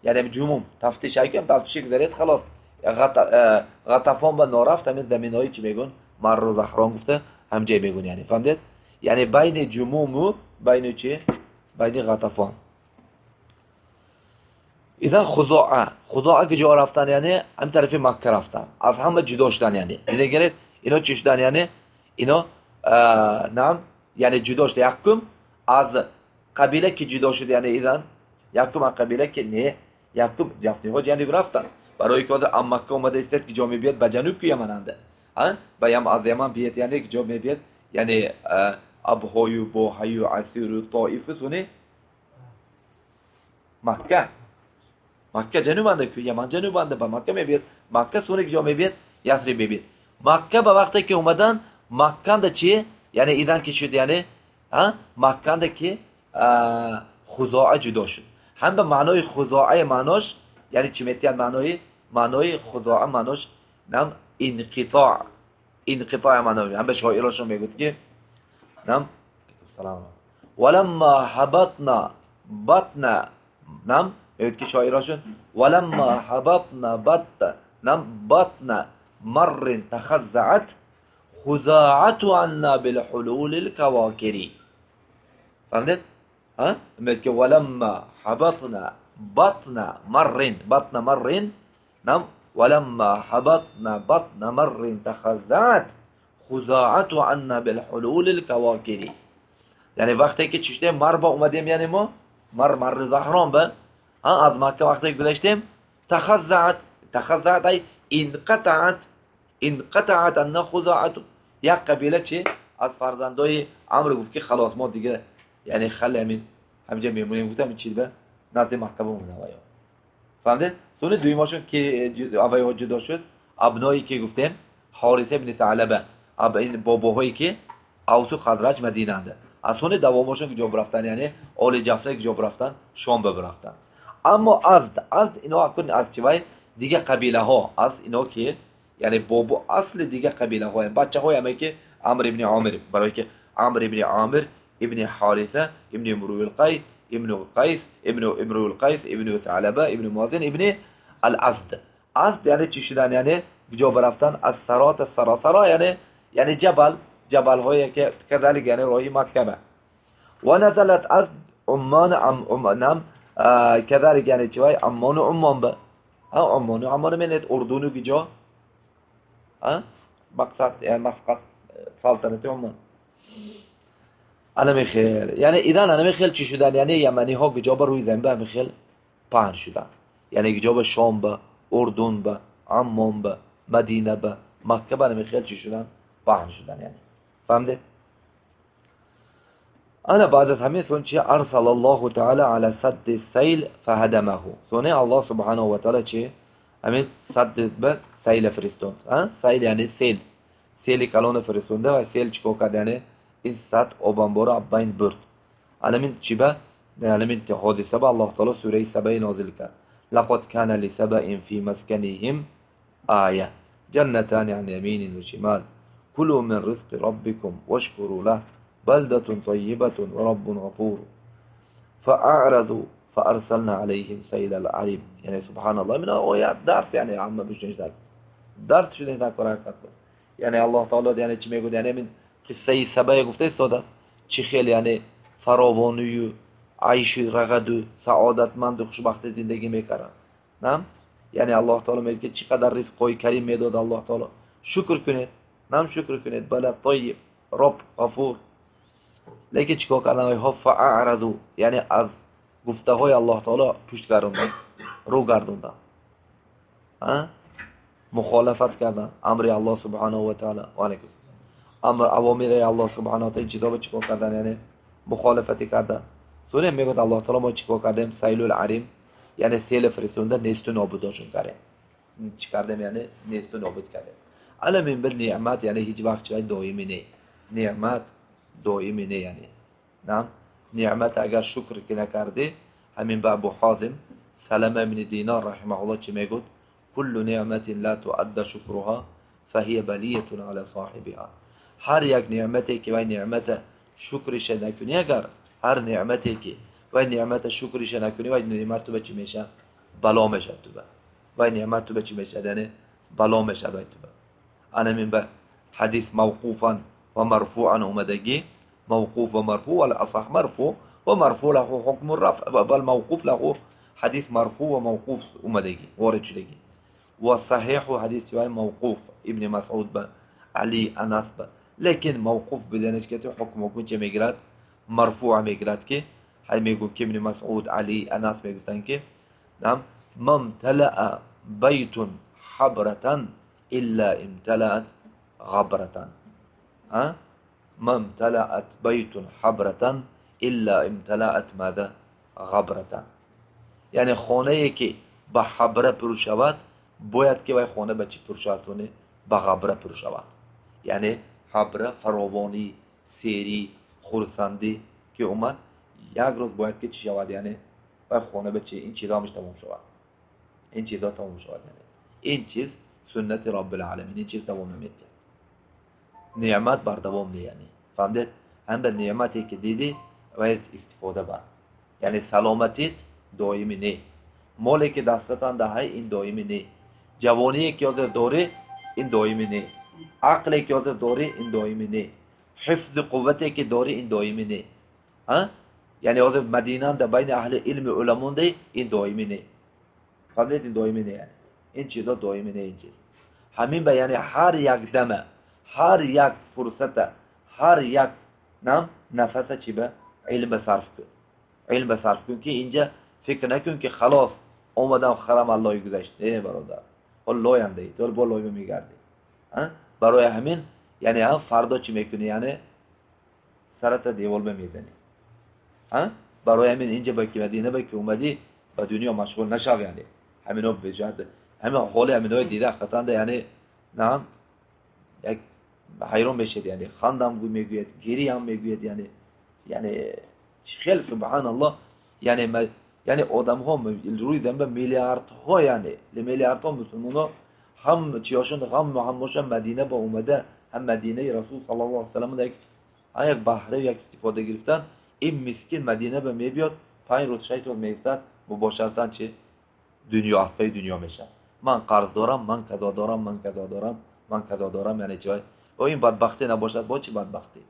яъне Ҷумум тафтиш айкам тафтиши гузаред, халос Ғатафон ба норафт, ҳамин заминҳои чӣ мегӯн? Марру Заҳрон гуфта ҳамҷай мегӯн. Яъне фаҳмидед? Яъне байни Ҷумуму байни чӣ? Байни Ғатафон. Идан Хузоа, Хузоа куҷо рафтан? Яъне ҳамин тарафи Макка рафтан, аз ҳама ҷудо шудан. Яъне дидед, ино чӣ шудан? Яъне ино нам, яъне ҷудо шуда. Якум аз қабила ки ҷудо шуд, яъне идан якум аз қабила ки не, якум ҷафниҳо ҷануб рафтан. Барои ки ҳозир Макка омада истед, ки ҷо мебиёд? Ба ҷануб ки Ямананда, ба аз Яман биёд, яъне ки ҷо мебиёд? Яъне Абҳою Боҳаю Асиру Тоифу суни Макка, Макка ҷанубанда ку, Яман ҷанубанда, ба Макка мебиёд. Макка суни ки ҷо мебиёд? Ясриб мебиёд. Макка ба вақте ки омадан, Макканда чи? Яъне идан ки шуд, яъне Макканда ки Хузоа ҷудо шуд. Ҳам ба маънои Хузоаи маънош, яъне чӣ метиҳад маънои? Маънои Хузоа маънош нам инқитоъ, инқитоъ маъно. Ҳам ба шоирошон мегӯяд ки нам салом валамма ҳабатна батна, нам мегӯяд ки шоирошон валамма ҳабатна батта нам батна маррин тахаззаат хузаату анна билҳулули лкавокири. Фаҳмидед? Мегӯяд ки валамма ҳабатна батна маррин, батна маррин нам валамма ҳабатна батна маррин тахаззаат хузаату анна билҳулули лкавокири. Яъне вақте ки чӣ шудем? Мар ба омадем, яъне мо мар, Марри Заҳрон ба аз Макка вақте гузаштем, тахаззаат, тахаззаат ай инқатаат, инқатаат анна хузаату. Як қабила чи аз фарзандои Амр гуфт ки халос мо дига, яъне хали ҳамин ҳаминҷа мемонем, гуфта ҳамин чиз ба назди Макка бимонем. Авайо фаҳмидед? Сони дуюмашон ки авайҳо ҷудо шуд, абное ки гуфтем Ҳориса ибни Саълаба, ин бобоҳое ки Авсу Хазраҷ Мадинаанда. Аз сони давомашон куҷо рафтан? Яъне Оли Ҷафна куҷо рафтан? Шом ба рафтан. Аммо Азд, Азд ино акун аз чи вай дига қабилаҳо, аз ино ки яъне бобо асли дига қабилаҳо, бачаҳои ҳаме ки Амр ибни Омир, барои ки Амр ибни Омир ибни Ҳориса ибни Имруилқайс ибни Қайс ибни Имруилқайс ибни Саълаба ибни Муазин ибни Ал-Азд. Азд яъне чӣ шудан? Яъне куҷо рафтан? Аз сарот сара, сара яъне, яъне ҷабал, ҷабалҳое ки кадалик яъне роҳи Макка ба. Ва назалат Азд Уммон нам кадалик, яъне чӣ вай Аммону Уммон ба. Аммону Аммону менет Урдуну куҷо? Мақсад яъне Масқат, салтанати Уммон. Ана хел, яъне идан ана хел чӣ шудан? Яъне яманиҳо куҷо ба рӯи замин ба ҳамин хел паҳн шуданд. Яъне куҷо ба Шом ба, Урдун ба, Аммон ба, Мадина ба, Макка ба ҳамин хел чӣ шуданд? Паҳн шуданд. Яъне фаҳмидед? Ана баъд аз ҳамин сон чи арсала Аллоҳу таала ала садди сайл фаҳадамаҳу. Соне Аллоҳ субҳанаҳу ва таала чи ҳамин садди ба сайла фиристонд. Сайл яъне сел, сели калона фиристонда ва сел чӣ кор кард? Яъне ин сад обанборо аз байн бурд. Аламин чи ба аламин ҳодиса ба Аллоҳ таала сураи Сабаи нозил кард. لقد كان لسبأ في مسكنهم آية جنتان عن يمين وشمال كلوا من رزق ربكم واشكروا له بلدة طيبة ورب غفور فأعرضوا فأرسلنا عليهم سيل العرم. يعني سبحان الله من آيات درس، یعنی عامه بشنیدن درس شنیدن قرآن کتاب. یعنی الله تعالی یعنی چی میگوید؟ یعنی من قصه سبأ گفته استاد چی خیلی یعنی فراوانی و عیش رغد و سعادتمند و خوشبخت زندگی میکردن. На? Яъне Аллоҳ таоло мегӯяд ки чӣ қадар ризқҳои карим медод Аллоҳ таоло. Шукр кунед. Нам шукр кунед. Балад тайиб, Роб ғафур. Лекин чикор кардан онҳо? Фаъраду, яъне аз гуфтаҳои Аллоҳ таоло пушт гардонданд, рӯ гардонданд. Мухолафат карданд амри Аллоҳ субҳанаҳу ва таоло. Ва алайкум ассалом. Амр авомири Аллоҳ субҳанаҳу ва таоло чизо чикор кардан? Яъне мухолафати кардан. Сура мегӯяд Аллоҳ таоло мо чикор кардем? Сайлул арим, яъне сел фиристонда несту нобудошон кардем. Чӣ кардем? Яъне несту нобуд кардем. Ала мин бил неъмат, яъне ҳеҷ вақт чиз доимӣ не. Неъмат доимӣ не, яъне. На? Неъмат агар шукр ки накардӣ, ҳамин ба Абу Ҳозим Салама ибн Динар раҳимаҳуллоҳ чӣ мегӯяд? Куллу неъматин ла туадда шукруҳа фаҳия балиятун ала соҳибиҳа. Ҳар як неъмате ки вай неъмата шукриша накунӣ, агар ҳар неъмате ки вай неъмата шукриша накунӣ, вай неъмат ту ба чӣ мешавад? Бало мешавад ту ба. Вай неъмат ту ба чӣ мешавад? Яъне бало мешавад вай ту ба. Ана мин ба ҳадис мавқуфан ва марфуан омадагӣ, мавқуф ва марфу, вал асах марфу ва марфу лаҳу ҳукму раф, бал мавқуф лаҳу ҳадис марфу ва мавқуф омадагӣ, ворид шудагӣ. Ва саҳиҳу ҳадис вай мавқуф ибни Масъуд ба Али Анас ба. Лекин мавқуф биданаш ки ҳукм ҳукми чӣ мегирад? Марфуа мегирад ки ҳай мегӯ ки ибни Масъуд, Али, Анас мегуфтанд ки нам мамталаа байтун ҳабратан илла имталаат ғабратан. Мамталаат байтун ҳабратан илла имталаат мада ғабратан. Яъне хонае ки ба ҳабра пур шавад, бояд ки вай хона ба чӣ пур шавад? Ба ғабра пур шавад. Яъне ҳабра фаровонӣ, серӣ, хурсандӣ ки омад, як рӯз бояд ки чӣ шавад? Яъне вай хона ба чӣ? Ин чизо ҳамаш тамом шавад. Ин чизо тамом шавад. Яъне ин чиз суннати Роббил оламин, ин чиз давом намедиҳад. Неъмат бардавом не, яъне фаҳмидед? Ҳам ба неъмате ки дидӣ вай истифода бар. Яъне саломатит доимӣ не, моле ки дастатан даҳай ин доимӣ не, ҷавоние ки ҳозир дорӣ ин доимӣ не, ақле ки ҳозир дорӣ ин доимӣ не, ҳифзи қуввате ки дорӣ ин доимӣ не. Яъне ҳозир Мадинанда байни аҳли илми уламонда ин доимӣ не. Фаҳмидед? Ин доимӣ не, яъне ин чизо доимӣ не, ин чиз. Ҳамин ба яъне ҳар як дама, ҳар як фурсата, ҳар як нам нафаса чӣ ба илм ба сарф кун. Илм ба сарф кун ки инҷа фикр накун ки халос омадам харам аллоҳи гузашт. Не бародар, ҳол лояндаи, ту бо лой мегардӣ. Барои ҳамин яъне ҳам фардо чӣ мекунӣ? Яъне сарата девол мезанӣ. Барои ҳамин инҷа ба ки Мадина ба ки омадӣ ба дунё машғул нашав, яъне ҳамино беҷоҳат ҳамин ҳоли ҳаминои дида ҳақиқатан яъне нам як ҳайрон мешед, яъне хандам мегӯяд, гириям мегӯяд, яъне хел субҳаналлоҳ, яъне одамҳо рӯи замин ба миллиардҳо, яъне миллиардҳо мусулмонҳо ҳам чиёшон ғам ҳамоша Мадина ба омада, ҳам Мадинаи Расул саллаллоҳу алайҳи васаллам як баҳра як истифода гирифтан. Ин мискин Мадина ба мебиёд, 5 рӯз 6 рӯз меистад, мубошаратан чи дунё аз паи дунё мешавад. Ман қарз дорам, ман казо дорам, ман казо дорам, ман казо дорам, яъне чи? О ин бадбахтӣ набошад, бо чӣ бадбахтӣ?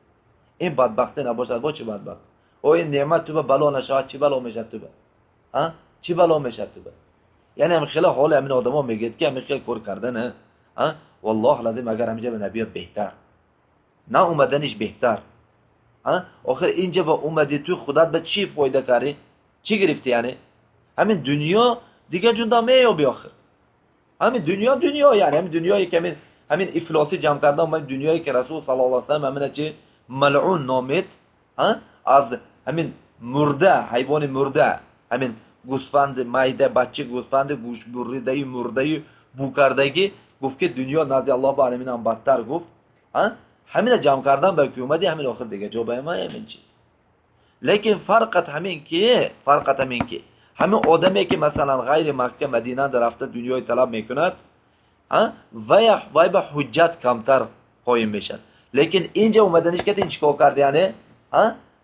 Ин бадбахтӣ набошад, бо чӣ бадбахтӣ? О ин неъмат ту ба бало нашавад, чӣ бало мешавад ту ба? Чӣ бало мешавад ту ба? Яъне ҳамин хеле ҳоли ҳамин одамо мегӯяд ки ҳамин хел кор кардан, валлоҳ лазим агар ҳаминҷа ба набиёд беҳтар. На омаданиш беҳтар. Охир инҷа ба омадӣ ту худат ба чӣ фоида кардӣ? Чӣ гирифтӣ яъне? Ҳамин дунё дигар ҷунда меёбӣ охир. Ҳамин дунё дунё, яъне ҳамин дунёе ки ҳамин ифлосӣ ҷамъ кардан, ҳамин дунёе ки Расул саллаллоҳу алайҳи васаллам ҳамина чи малъун номид, аз ҳамин мурда, ҳайвони мурда, ҳамин гӯсфанди майда, бача гӯсфанди гӯшбуридаи мурдаи букардагӣ гуфт ки дунё назди Аллоҳ ба ҳамин ҳам бадтар гуфт. Ҳамина ҷамъ кардан ба ки омадӣ, ҳамин охир дига ҷо ба ҳамин чиз. Лекин фарқат ҳамин ки ҳамин одаме ки масалан ғайри Макка Мадина рафта дунёи талаб мекунад, вай ба ҳуҷҷат камтар қоим мешавад. Лекин инҷа омаданиш ки ин чикор кард, яъне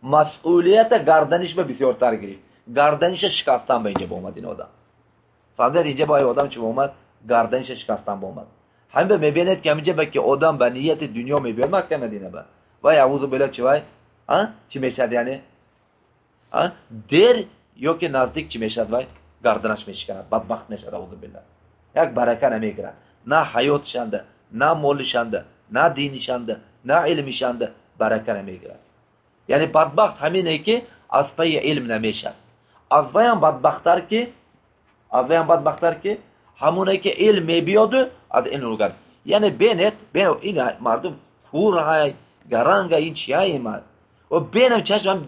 масъулията гарданиш ба бисёртар гирифт. Гарданиша шикастан ба инҷа омад ин одам. Фаҳмидед? Инҷа ба одам чӣ омад? Гарданиша шикастан ба омад. Ҳамин ба мебинед ки ҳаминҷа ба ки одам ба нияти дунё мебиёд Макка Мадина ба. Вай аъузу билла чӣ вай? Чӣ мешавад яъне? Дер ё ки наздик чӣ мешавад вай? гарданаш мешиканад, бадбахт мешавад, аузу биллаҳ. Як барака намегирад. На ҳаётшанда, на молишанда, на динишанда, на илмишанда барака намегирад. Яъне бадбахт ҳамине ки аз пайи илм намешад. Аз ваям бадбахттар ки, аз ваям бадбахттар ки ҳамоне ки илм мебиёду аз илм ругар. Яъне бенет, бен ин мардум курҳай, гаранга ин чияй мард. Ва бенам чашмам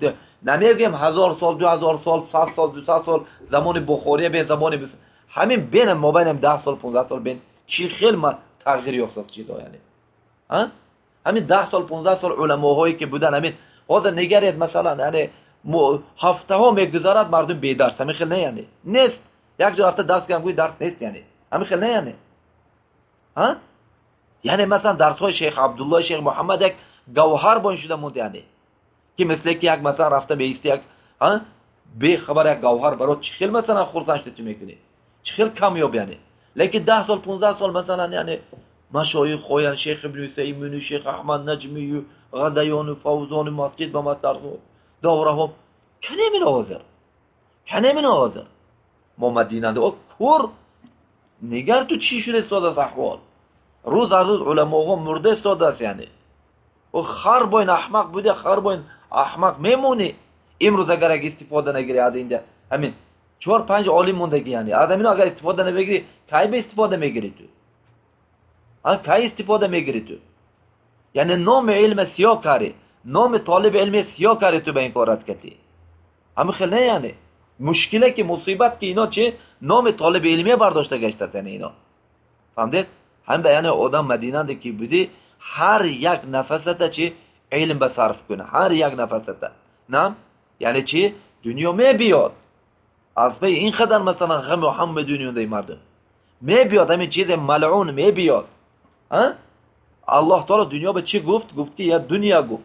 намегӯем 1000 сол, 2000 сол, 100 сол, 200 сол замони Бухория бен замони ҳамин бенам мобайнам 10 сол, 15 сол бен чӣ хел ма тағйир ёфтааст чизо яъне. Ҳа? Ҳамин 10 сол, 15 сол уламоҳое ки будан ҳамин ҳозир нигаред масалан яъне ҳафтаҳо мегузарад мардум бедарс, ҳамин хел не яъне. Нест. Як ҷо рафта дарс гирам гӯй дарс нест яъне. Ҳамин хел не яъне. Ҳа? Яъне масалан дарсҳои шейх Абдулло, шейх Муҳаммад як гавҳар бон шуда монд яъне. Ки мисле ки як масалан рафта меисти як ҳа? Бехабар як гавҳар барот чӣ хел масалан хурсанд шуда чӣ мекунӣ? Чӣ хел камёб яъне. Лекин 10 сол, 15 сол масалан яъне машоих хоян шейх ибн Усаймин, шейх Аҳмад Наҷмию, Ғадайону, Фавзону масҷид ба масдарҳо, давраҳо кане мин ҳозир? Кане мин ҳозир? Мо Мадинанда о кур нигар ту чӣ шуда истодааст аҳвол? Рӯз аз рӯз уламоҳо мурда истодааст яъне. О хар боин аҳмақ буде, хар боин аҳмақ мемонӣ. Имрӯз агар як истифода нагирӣ аз инҷа ҳамин 4-5 олим мондагӣ яъне. Аз ҳамино агар истифода набигирӣ, кай ба истифода мегирӣ ту? Ҳа, кай истифода мегирӣ ту? Яъне номи илм сиёҳ карӣ, номи толиби илм сиёҳ карӣ ту ба ин корат катӣ. Ҳамин хел не яъне. Мушкиле ки мусибат ки ино чи номи толиби илмия бардошта гаштааст яъне ино. Фаҳмдед? Ҳамин ба яъне одам Мадинанде ки будӣ ҳар як нафасата чи илм ба сарф кун, ҳар як нафасата. Нам? Яъне чи? Дунё мебиёд. Аз пай ин қадар масалан ғаму ҳамма дунёдаи мардум. Мебиёд ҳамин чизе малъун мебиёд. Ҳа? Аллоҳ таоло дунё ба чӣ гуфт? Гуфт ки я дунё гуфт.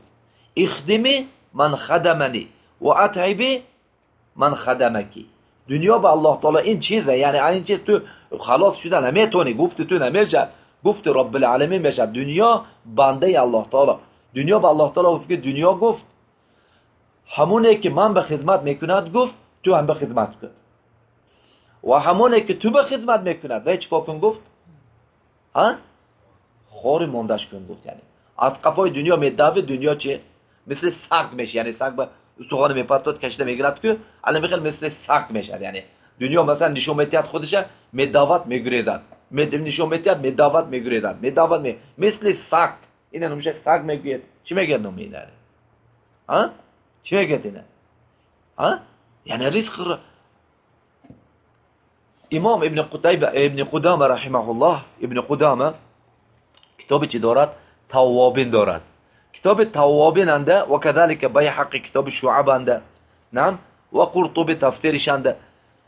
Ихдими ман хадамани ва атъиби ман хадамаки. Дунё ба Аллоҳ таоло ин чизе, яъне ин чиз ту халос шуда наметавонӣ, гуфти ту намешавад, гуфти Роббил Оламин мешавад. Дунё бандаи Аллоҳ таоло. Дунё ба Аллоҳ таоло гуфт ки дунё гуфт ҳамоне ки ман ба хидмат мекунад гуфт ту ҳам ба хидмат кун. Ва ҳамоне ки ту ба хидмат мекунад вай чӣ кор кун гуфт? Ҳа? Хори мондаш кун гуфт яъне. Аз қафои дунё медавӣ, дунё чи? Мисли саг мешавад, яъне саг ба устухона мепартод, кашида мегирад ку, ана михел мисли саг мешавад яъне. Дунё масалан нишон медиҳад худиша, медавад, мегурезад. Нишон медиҳад, медавад, мегурезад. Медавад, мисли саг. Ина номиша саг мегӯяд. Чӣ мегӯяд номи ина? Ҳа? Чӣ мегӯяд ина? Ҳа? Яъне ризқ. Имом Ибн Қутайба, Ибн Қудама раҳимаҳуллоҳ, Ибн Қудама китоби чӣ дорад? Таввобин дорад. Китоби Таввобин анда ва кадалика Байҳақи китоби Шуаб анда, нам ва Қуртуби тафсириш анда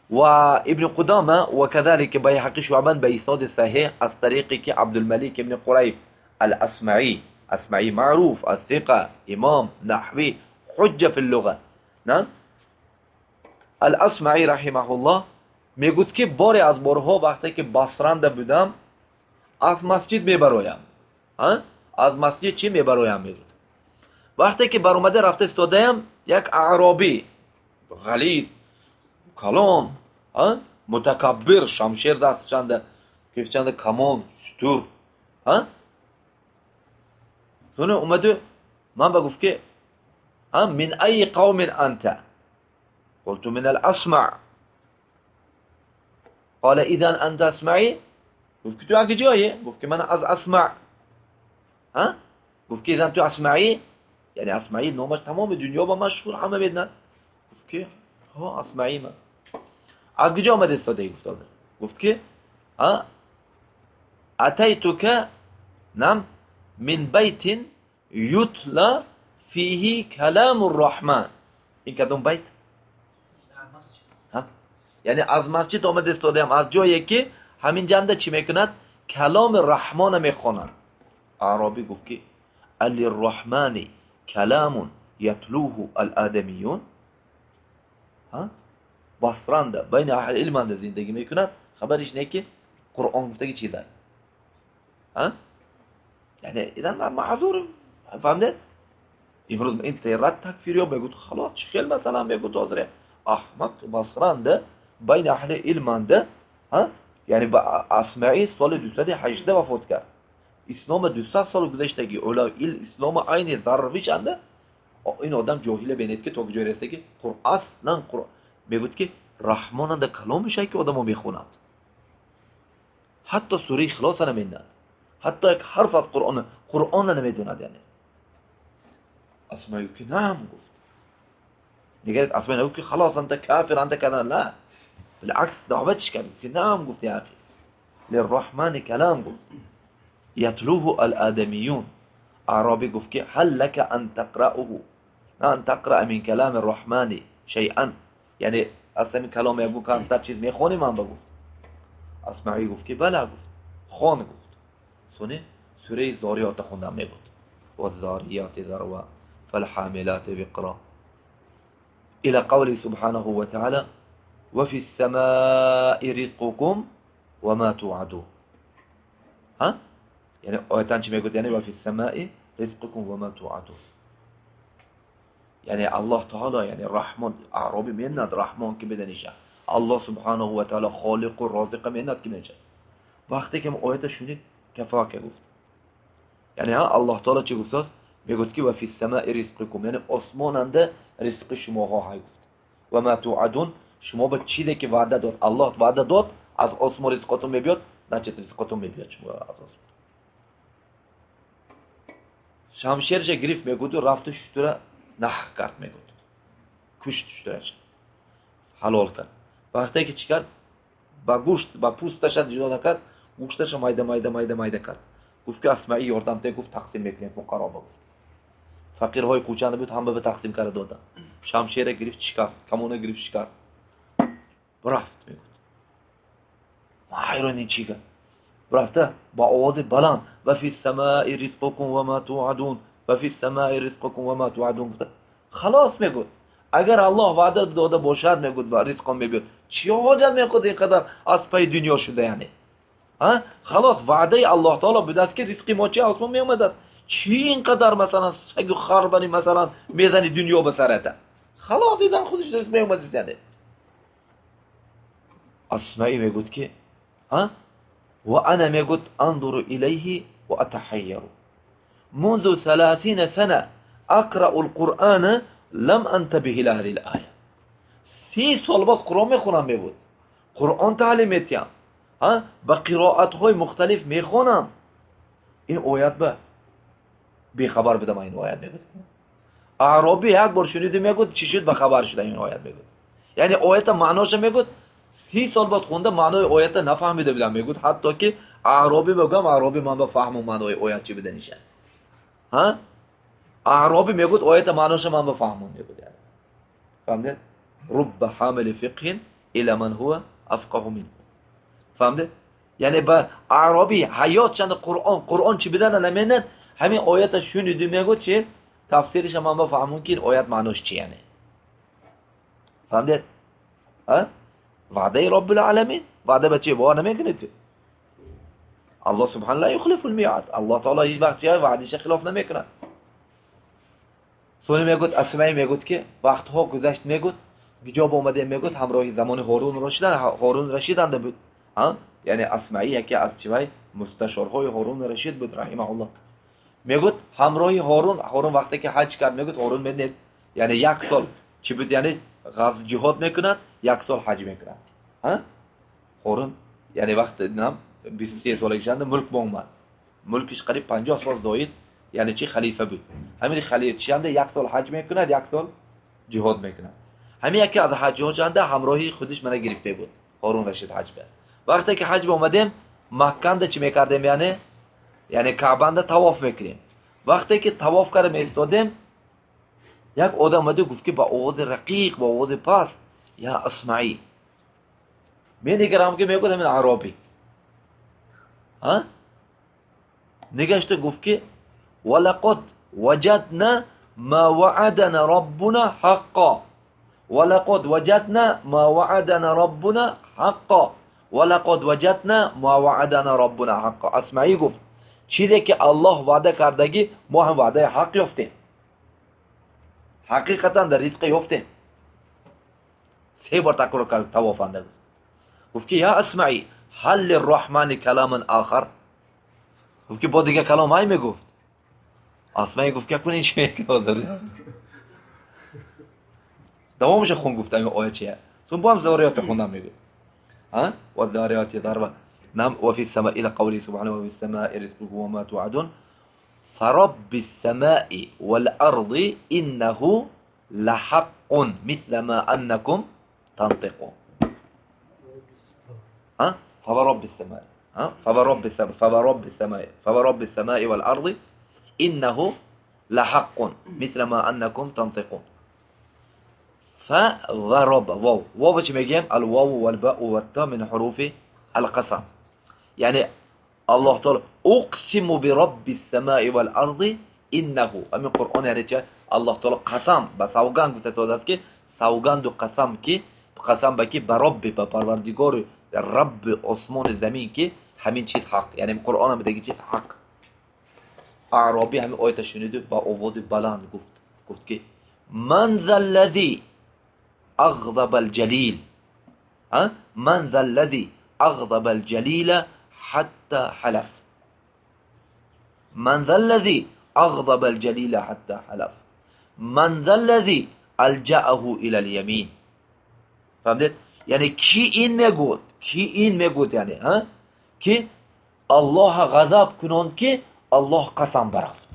ва Ибн Қудама ва кадалика Байҳақи Шуабан ба исноди саҳиҳ аз тариқи ки Абдулмалик ибн Қурайб ал-Асмаӣ, Асмаӣ маъруф, ас-сиқа, имом, наҳвӣ, ҳуҷҷа фи ллуға, нам ал-Асмаӣ раҳимаҳуллоҳ мегӯд ки боре аз борҳо вақте ки Басранда будам аз масҷид мебароям. Ҳа? Аз масҷид чӣ мебароям мегӯд. Вақте ки баромада рафта истодаям як аъробӣ ғализ, калон, ҳа? Мутакаббир, шамшер дастчанда, кифчанда камон, шутур, ҳа? Сони омаду ман ба гуфт ки ҳа, мин айи қавмин анта? Қулту мин ал-асма. Қала изан анта асмаӣ? Гуфт ки ту аз куҷоӣ? Гуфт ки ман аз Асма. Ҳа? Гуфт ки изан ту асмаӣ? Яъне Асмаӣ номаш тамоми дунё ба машҳур, ҳама медонанд. Гуфт ки ҳо, асмаӣ ман. Аз куҷо омада истодаӣ? Гуфт ҳозир. Гуфт ки ҳа, атайтука нам мин байтин ютла фиҳи каламу рраҳман. Ин кадом байт? Ҳа? Яъне аз масҷид омада истодаям, аз ҷое ки ҳамин ҷанда чӣ мекунад? Каломи Раҳмона мехонанд. Аъробӣ гуфт ки алирраҳмани каламун ятлуҳу ал-адамиюн. Ҳа? Басранда, байни аҳли илманда зиндагӣ мекунад, хабариш не ки Қуръон гуфтаги чиза. Ҳа? Яъне идан маъзур, фаҳмдед? Имрӯз ин террат такфириё мегӯд халос чӣ хел масалан мегӯд ҳозир аҳмақ Басранда بین اهل علم انده ها یعنی با اسماعی سال 218 وفات کرد. اسلام 200 سال گذشتگی علمای اسلام عین ذرویش انده این آدم جاهل بینید که تا کجا رسیده که قرآن اصلا قرآن میگوید که رحمان انده کلامش که آدمو میخوند. حتی سوره اخلاص نمیدوند. حتی یک حرف از قرآن نمیدوند یعنی. اسماعی که نعم گفت. دیگه اسماعی نگفت که خلاص انت کافر انت کذا لا. بالعکس دعوتش کرد که نعم گفت یا اخی. للرحمن کلام گفت. یتلوه الآدمیون. اعرابی گفت که هل لك ان تقرأه ان تقرأ من کلام الرحمن شیئا یعنی اصلا این کلام یگو کمتر چیز میخونی من بگفت. اسماعی گفت که بله گفت. خون گفت. سونه سوره زاریات خوندم میگفت. و الذاریات ذروا فالحاملات وقرا الى قوله سبحانه وتعالى وفي السماء رزقكم وما توعدون. ها یعنی آیتان چی میگفت؟ یعنی وفي السماء رزقكم وما توعدون. یعنی الله تعالی یعنی رحمان اعرابی میند رحمان که بدنیشه الله سبحانه و تعالی خالق و رازق میند که بدنیشه. وقتی که آیت شنید کفاکه گفت. یعنی ها الله تعالی چی گفت؟ میگفت که وفي السماء رزقكم یعنی آسماننده رزق شماها های گفت. و ما توعدون شما به چیزی که وعده داد الله وعده داد از آسمان رزقتون میبیاد نه چه رزقتون میبیاد شما از آسمان. شمشیرش گرفت میگفت و رفت شتره نح کرد میگفت. کشت شترش حلال کرد. وقتی که چی کرد؟ با گوشت با پوستش جدا نکرد، گوشتش مایده مایده مایده مایده کرد. گفت که اسماعی یاردم ته گفت تقسیم میکنیم فقرا با گفت. فقیرهای کوچه بود هم به تقسیم کرده دادن. شمشیر گرفت شکست، کمونه گرفت شکست. رفت میگفت. ما حیرانی چی کرد؟ رفته با آواز بلند و فی السماء رزقكم وما توعدون و فی السماء رزقكم وما توعدون گفت. خلاص میگفت. اگر الله وعده داده باشد میگفت و رزقم میبیاد. چی حاجت میگفت اینقدر از پای دنیا شده یعنی؟ ها خلاص وعده الله تعالی بوده است که رزقی ما چی آسمان میامد است. چی اینقدر مثلا سگ و خر بنی مثلا میزنی دنیا به سرت؟ خلاص ایدن خودش رزق میامد است یعنی. اسماعی میگفت که ها و انا میگفت انظر الیه و اتحیر منذ 30 سنه اقرأ القرآن لم انتبه الى هذه الآیه. 30 سال باز قرآن میخونم میگفت. قرآن تعلیم میتیم. ها با قرائت های مختلف میخونم. این آیت به بی خبر بدم این آیت میگفت. اعرابی یک بار شنیده میگفت چی شد به خبر شده این آیت میگفت. یعنی آیت معناش میگفت 30 سال بعد خونده معنای آیت نفهمیده بودم میگفت. حتی که اعرابی بگم اعرابی من به فهم و معنای آیت چی بده نیشه. ها اعرابی میگفت آیت معناش من به فهم میگفت. یعنی فهمید؟ رب حامل فقه الى من هو افقه منه. فهمید؟ یعنی با اعرابی حیات چند قرآن چی بدن نمیدن همین آیت شنیده میگفت چی تفسیرش من به فهمون که آیت معناش چی یعنی. فهمید؟ ها وعده رب العالمین وعده به چی باور نمیکنه تو. الله سبحانه لا یخلف المیعاد. الله تعالی هیچ وقت وعدهش خلاف نمیکنه. سونی میگفت اسماعی میگفت که وقتها گذشت میگفت جواب اومده میگفت همراه زمان هارون رشید انده بود. ها یعنی اسماعی یکی از چیای مستشارهای هارون رشید بود رحمه الله. میگفت همراه هارون وقتی که حج کرد میگفت هارون میدید یعنی یک سال چی بود یعنی غزو جهاد میکنند یک سال حج میکنند. ها هارون یعنی وقت نم 23 سالگی شده ملک با اومد. ملکش قریب 50 سال زاید یعنی چی خلیفه بود. همین خلیفه چنده یک سال حج میکند یک سال جهاد میکند. همین یکی از حج چنده همراهی خودش من گرفته بود هارون رشید حج به. وقتی که حج اومدیم مکه چی میکردیم یعنی کعبه طواف میکنیم. وقتی که طواف کردیم ایستادیم یک آدم اومده گفت که با آواز رقیق با آواز پس یا اسماعی. می نگرم که میگفت همین عربی. ها نگشته گفت که ولقد وجدنا ما وعدنا ربنا حقا ولقد وجدنا ما وعدنا ربنا حقا ولقد وجدنا ما وعدنا ربنا حقا. اسماعی گفت چیزی که الله وعده کردگی ما هم وعده حق یافتیم. حقیقتا در رزق یافتیم. سه بار تکرار کرد توافنده گفت که یا اسمعی هل للرحمن کلام آخر؟ گفت که با دیگه کلام های میگفت. اسمعی گفت که کن این چی میگه؟ دوامش خون گفتم این آیه چیه؟ چون با هم ذاریات خوندم میگه. ها؟ و ذاریات ضربه نعم وفي السماء إلى قوله سبحانه وفي السماء رزقكم وما توعدون فرب السماء والأرض إنه لحق مثل ما أنكم تنطقون. ها؟ فورب السماء، ها؟ فورب السماء، فورب السماء، فورب السماء والأرض إنه لحق مثل ما أنكم تنطقون. فورب واو واو چی میگیم؟ الواو والباء والتاء من حروف القسم. یعنی الله تعالی اقسم برب السماء والارض انه، همین قرآن یعنی چه؟ الله تعالی قسم به سوگند گفته داده است که سوگند و قسم که قسم به که به رب، به پروردگار رب آسمان زمین که همین چیز حق، یعنی قرآن هم دیگه چیز حق. اعرابی همین آیت شنید با آواز بلند گفت، گفت که من ذا الذی اغضب الجلیل، ها؟ من ذا الذی اغضب الجلیل حتى حلف، من ذا الذی اغضب الجلیل حتى حلف، من ذا الذی الجأه الى الیمین. فهمید؟ یعنی کی این میگود؟ کی این میگود یعنی ها؟ که الله غضب کنون که الله قسم برفت.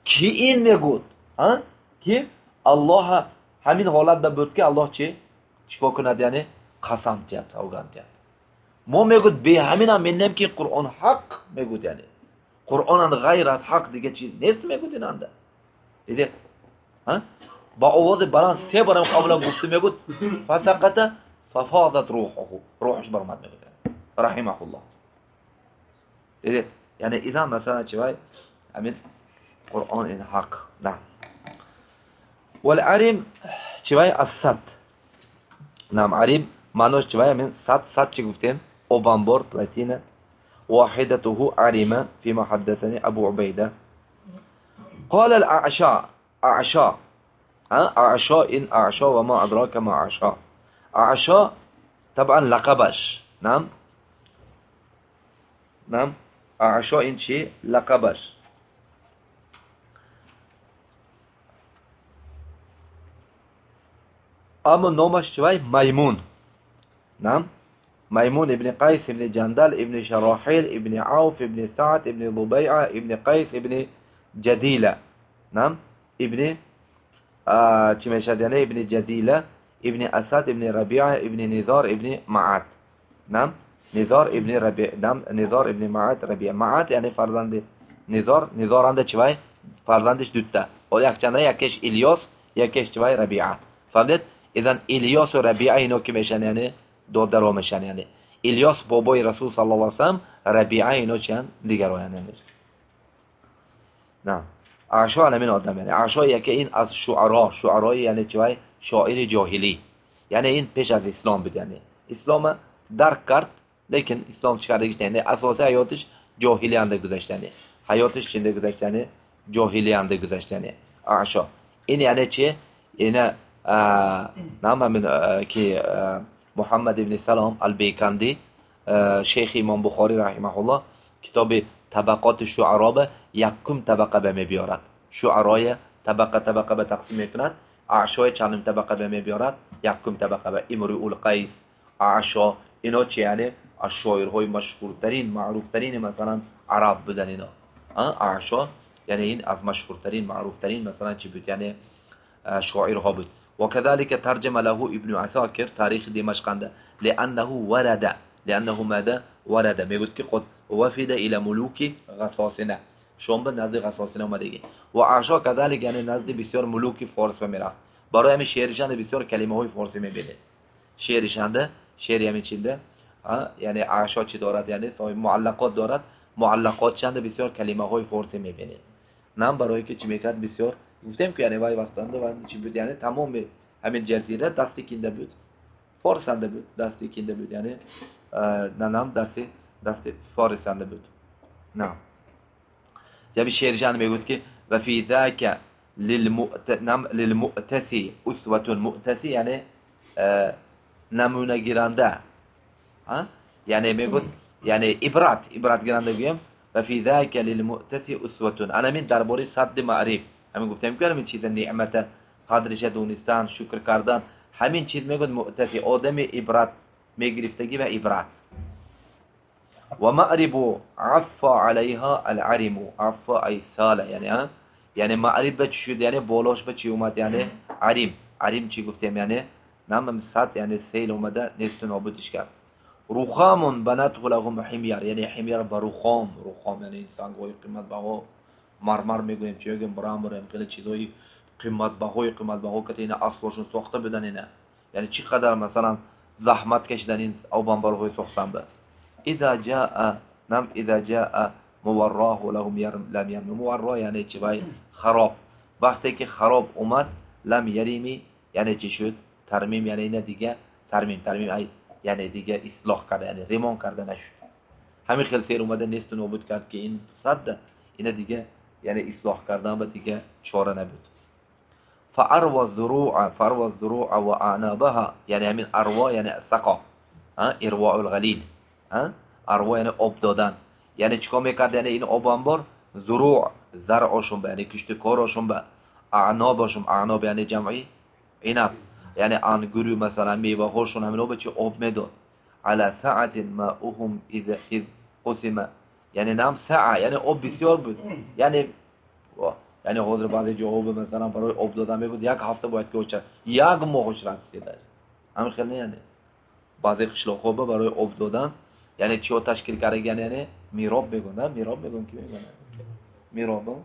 کی این میگود؟ ها؟ که الله همین حالت به بود که الله چی؟ چیکار کند یعنی قسم تیاد، سوگند تیاد. ما میگود به همین هم منم که قرآن حق میگود، یعنی قرآن غیر از حق دیگه چیز نیست میگود اینانده. دیدید؟ ها؟ با آواز بلند سه بارم قبلا گفته میگود فسقط ففاضت روحه، روحش برآمد میگود رحمه الله. دیدید؟ یعنی اذا مثلا چی وای همین قرآن این حق. نه والعرم چی وای الصد. نعم عرم معناش چی وای همین صد، صد چی گفتیم؟ اوبانبور پلاتینه. واحدته عرمه فيما حدثني ابو عبيده. قال الاعشاء، اعشاء، اعشاء إن اعشاء وما أدراك ما اعشاء. اعشاء طبعا لقبش. نعم نعم اعشاء این چی؟ لقبش. اما نامش چی؟ میمون. نعم میمون ابن قیس ابن جندل ابن شراحیل ابن عوف ابن سعد ابن ضبیعه ابن قیس ابن جدیله. نعم ابن چی میشد یعنی ابن جدیله ابن اسد ابن ربیعه ابن نزار ابن معد. نعم نزار ابن ربیع، نعم نزار ابن معد ربیعه. معد یعنی فرزند نزار، نزارنده چی وای؟ فرزندش دوتا، و یک چنده یکیش الیاس یکیش چی وای؟ ربیعه. فهمید؟ اذن الیاس و ربیعه اینا که میشن یعنی دادرها میشن، یعنی الیاس بابای رسول صلی الله علیه و سلم، ربیعه اینا چیان دیگر یعنی. نعم اعشاء همین آدم، یعنی اعشاء یکی این از شعرا، شعرای یعنی چی وای؟ شاعر جاهلی، یعنی این پیش از اسلام بود، یعنی اسلام درک کرد لیکن اسلام چیکار کرد؟ یعنی اساس حیاتش جاهلی انده گذشت، یعنی حیاتش چنده گذشت؟ یعنی جاهلی انده گذشت، یعنی اعشاء این یعنی چی؟ یعنی نام همین که محمد ابن سلام البیکندی شیخ امام بخاری رحمه الله کتاب طبقات شعرا به یکم طبقه به میبیارد، شعرای طبقه طبقه به تقسیم میکند. اعشای چندم طبقه به میبیارد؟ یکم طبقه به امرؤ القیس، اعشا اینا چی؟ یعنی از شاعرهای مشهورترین معروفترین مثلا عرب بودن اینا. اعشا یعنی این از مشهورترین معروفترین مثلا چی بود؟ یعنی شاعرها بود. وكذلك ترجم له ابن عساكر تاريخ دمشق لأنه ورد، لأنه ماذا؟ ورد میگوید که قد وفد إلى ملوك غساسنة، شام به نزد غساسنه اومدگی. و اعشا كذلك یعنی نزد بسیار ملوک فارس میرفت. برای همین شعرشان بسیار کلمه های فارسی میبینه. شعرشان شعر همین چنده یعنی اعشا چی دارد؟ یعنی صاحب معلقات دارد، معلقات چند بسیار کلمه های فارسی میبینه. نه برای که چی میکرد؟ بسیار گفتیم که یعنی وای وقتانده و چی بود؟ یعنی تمام همین جزیره دستی کینده بود، فارسنده بود، دستی کینده بود، یعنی ننم دست فارسنده بود. نه یعنی شعرشان میگوید که و فی ذاک للمؤتسي أسوة مؤتسي یعنی نمونه گیرنده یعنی میگوید یعنی عبرت عبرت گیرنده گویم و فی ذاک للمؤتسي أسوة انا من درباره سد معرف همین گفتیم که همین چیز نعمت قدرش دونستن شکر کردن همین چیز میگوید مؤتسی آدم عبرت میگرفتگی و عبرت و معرب عفا علیها العرم عفا ای ساله یعنی یعنی معرب به چی شد یعنی بالاش به چی اومد یعنی عریم عریم چی گفتیم یعنی نام سد یعنی سیل اومده نیست و نابودش کرد رخام بنته لهم حمیر یعنی حمیر به رخام رخام یعنی سنگ‌های قیمت بها مرمر میگوییم چی میگیم برامر خیلی چیزای قیمت بهای قیمت بها که اینا اصلشون ساخته بدن اینا یعنی چقدر مثلا زحمت کشیدن این آبانبارهای ساختن به اذا جاء نم اذا جاء موراه لهم لم يرمي موراه یعنی چی وای خراب وقتی که خراب اومد لم یریمی یعنی چی شد ترمیم یعنی اینا دیگه ترمیم ترمیم یعنی دیگه اصلاح کرده یعنی ریمان کرده نشد همین خیلی سیر اومده نیست و نابود کرد که این صد اینا دیگه یعنی اصلاح کردن و دیگه چاره نبود فاروى الزروع فاروى الزروع واعنابها یعنی همین اروا یعنی سقا ارواء الغلیل اروا یعنی آب دادن یعنی چیکار میکرد یعنی این آب انبار زروع زرعشون به یعنی کشت کارشون به اعنابشون اعناب یعنی جمعی عنب یعنی انگور مثلا میوه هاشون همینا به چه آب میداد علی ساعت ماؤهم اذا اذ قسم یعنی نام ساعه یعنی آب بسیار بود یعنی یعنی حاضر بعضی جاها مثلا برای آب دادن میگفت یک هفته باید که اچرد یک ماه اچرد سیده همین خیلی یعنی بعضی قشلاق‌ها برای آب دادن یعنی چی تشکیل کردن یعنی میراب میگن میراب میگن کی میگن میراب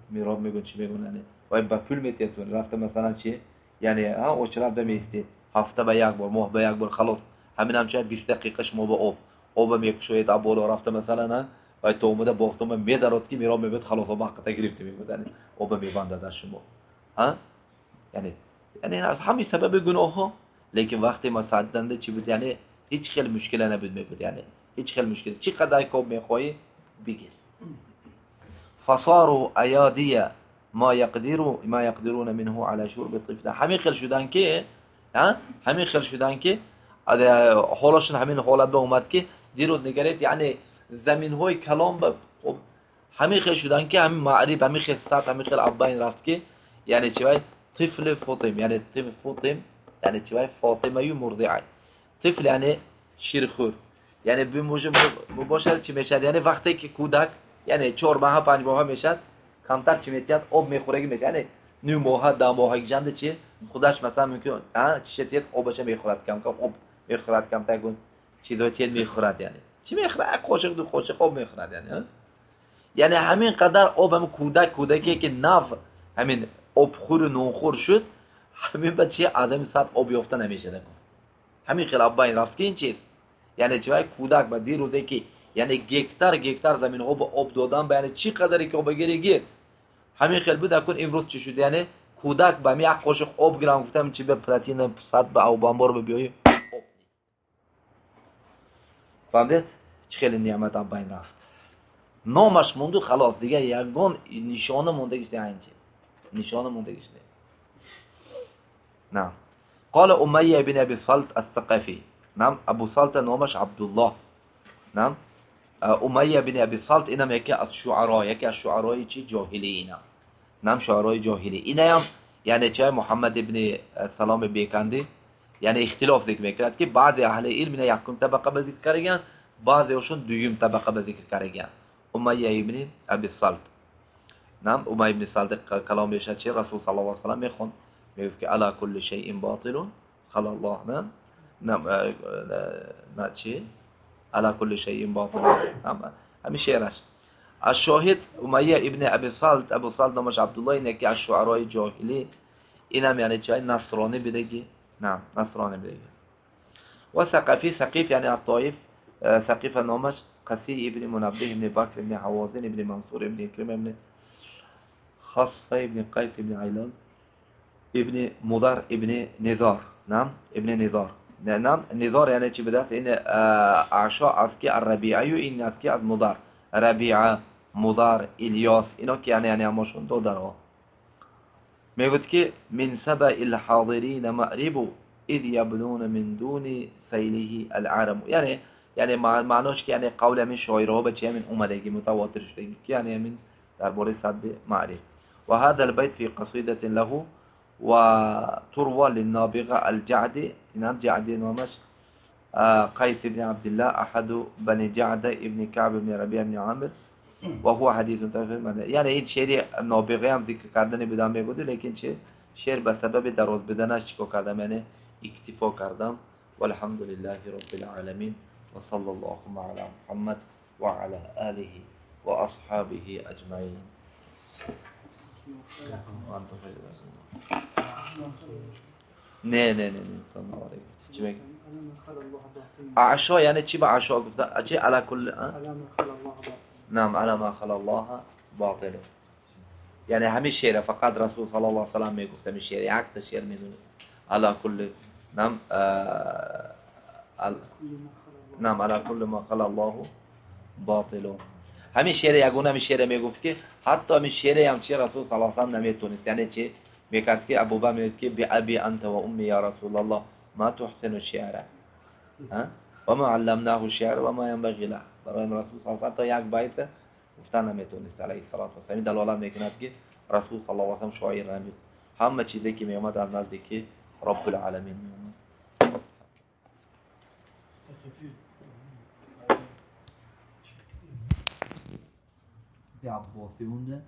میراب میگن چی میگن یعنی وای با پول میتیتون رفته مثلا چی یعنی ها اچرد بمیستی هفته به یک بار ماه به یک بار خلاص همین هم چه 20 دقیقه شما با آب آب میکشید آب بالا رفته مثلا وای تو اومده باختم میدارد که میراب میبد خلاص آب حق گرفته میگه یعنی آب میبنده در شما ها یعنی یعنی از همین سبب گناه ها لیکن وقتی ما سعدنده چی بود یعنی هیچ خیلی مشکل نبود میبود یعنی هیچ خیلی مشکل چی قدر که میخوای بگیر فصاروا ایادی ما يقدروا ما يقدرون منه على شرب الطفل همین خیلی شدن که ها همین خیلی شدن که حالشون همین حالت به اومد که دیروز نگرید یعنی زمین های کلام به همین خیلی شدن که همین معرب همین خیلی سطح همین خیلی ابین رفت که یعنی چی وای طفل فاطم یعنی طفل فاطم یعنی چی وای فاطمه مرضعه طفل یعنی شیرخور یعنی به مباشر چی میشد یعنی وقتی که کودک یعنی 4 ماه 5 ماه میشد کمتر چی میتید آب میخورگی میشه یعنی 9 ماه 10 ماه جنده چی خودش مثلا ممکن ها چی تید آبش میخورد کم کم آب میخورد کم تا گون چیزا چی میخورد یعنی چی میخورد قاشق دو قاشق آب میخورد یعنی یعنی همین قدر آب هم کودک کودکی که نو همین آبخور و نونخور شد همین بچه آدم ساعت آب یافته نمیشه نکن همین خیلی آب این رفت که این چیز یعنی چی کودک با دیروزه که یعنی گکتر گکتر زمین ها با آب دادن به یعنی چی قدری که آب بگیری گیر همین خیلی بود اکن امروز چی شد یعنی کودک با می یک قاشق آب گرم گفتم چی به پلاتین صد به آب انبار به بیایی آب فهمیدید چی خیلی نعمت آب این رفت نامش موندو خلاص دیگه یگان نشانه مونده گشته اینجا نشانه مونده گشته نعم قال أمية بن أبي صلت الثقفي نعم أبو صلت نامش عبد الله نعم أمية بن أبي صلت اینم یکی از شعراء یکی از شعرای چی جاهلی اینا نعم شعرای جاهلی اینا هم یعنی چه محمد ابن سلام بیکندی یعنی اختلاف ذکر میکرد که بعضی اهل علم اینا یکم طبقه به ذکر کردن بعضیشون دویم طبقه به ذکر کردن أمية ابن أبي صلت نعم أمية ابن صلت کلامش چه رسول صلی الله علیه و سلم میخوند میگفت که علی کل شیء باطل خلا الله نه نه نه چی علی کل شیء باطل همین شعرش الشاهد أمية ابن أبي صلت أبو صلت نامش عبدالله اینه که از شعرای جاهلی اینم یعنی چه نصرانی بدگی نعم نصرانی بدگی و ثقفی ثقیف یعنی الطائف ثقیف نامش قسی ابن منبه ابن بکر ابن حوازن ابن منصور ابن اکرم ابن خاصة ابن قیس ابن عیلان ابن مضر ابن نزار نعم ابن نزار نعم نزار یعنی چی بدست این اعشاء از که الربیعه و این از که از مضر ربیعه Мудар, Илёс اینا که یعنی همشون دادرها. میگفت که من سبأ الحاضرین مأرب اذ یبنون من دون سیله العرم. یعنی معناش که یعنی قول همین شاعرها به چه همین اومدگی متواتر شدگی که یعنی همین درباره سد معرب. و هذا البيت في قصيدة له و تروى للنابغة الجعدي، نعم جعدي نامش قيس بن عبد الله أحد بني جعدة ابن كعب بن ربيع بن عامر وهو حدیث. یعنی این شعر نابغه هم ذکر کردن بودم میگود، لیکن چه شعر به سبب دراز بدنش چیکار کردم، یعنی اکتفا کردم. والحمد لله رب العالمین و صلی الله علی محمد و علی آله و اصحابه اجمعین. نه نه نه نه چی میگه؟ اعشا یعنی چی به اعشا گفتن؟ چی علی کل نعم على ما خلا الله باطل. یعنی همین شعر فقط رسول صلی الله علیه و سلم میگفت، همین شعر یک تا شعر میدونست. على كل نعم نعم على كل ما خلا الله باطل. همین شعر یگونه همین شعر میگفت که حتی همین شعر هم چه رسول صلی الله علیه و سلم نمیتونست. یعنی چی میکرد که ابوبکر میگفت که بأبی انت و امی یا رسول الله ما تحسن الشعر و ما علمناه الشعر و ما ينبغي له. برای رسول صلی الله علیه و تا یک بیت گفتن نمیتونست علیه الصلاة و السلام. دلالت میکند که رسول صلی الله علیه و سلم شاعر نبود، همه چیزی که میامد از نزدیک رب العالمین میامد. عباسی مونده،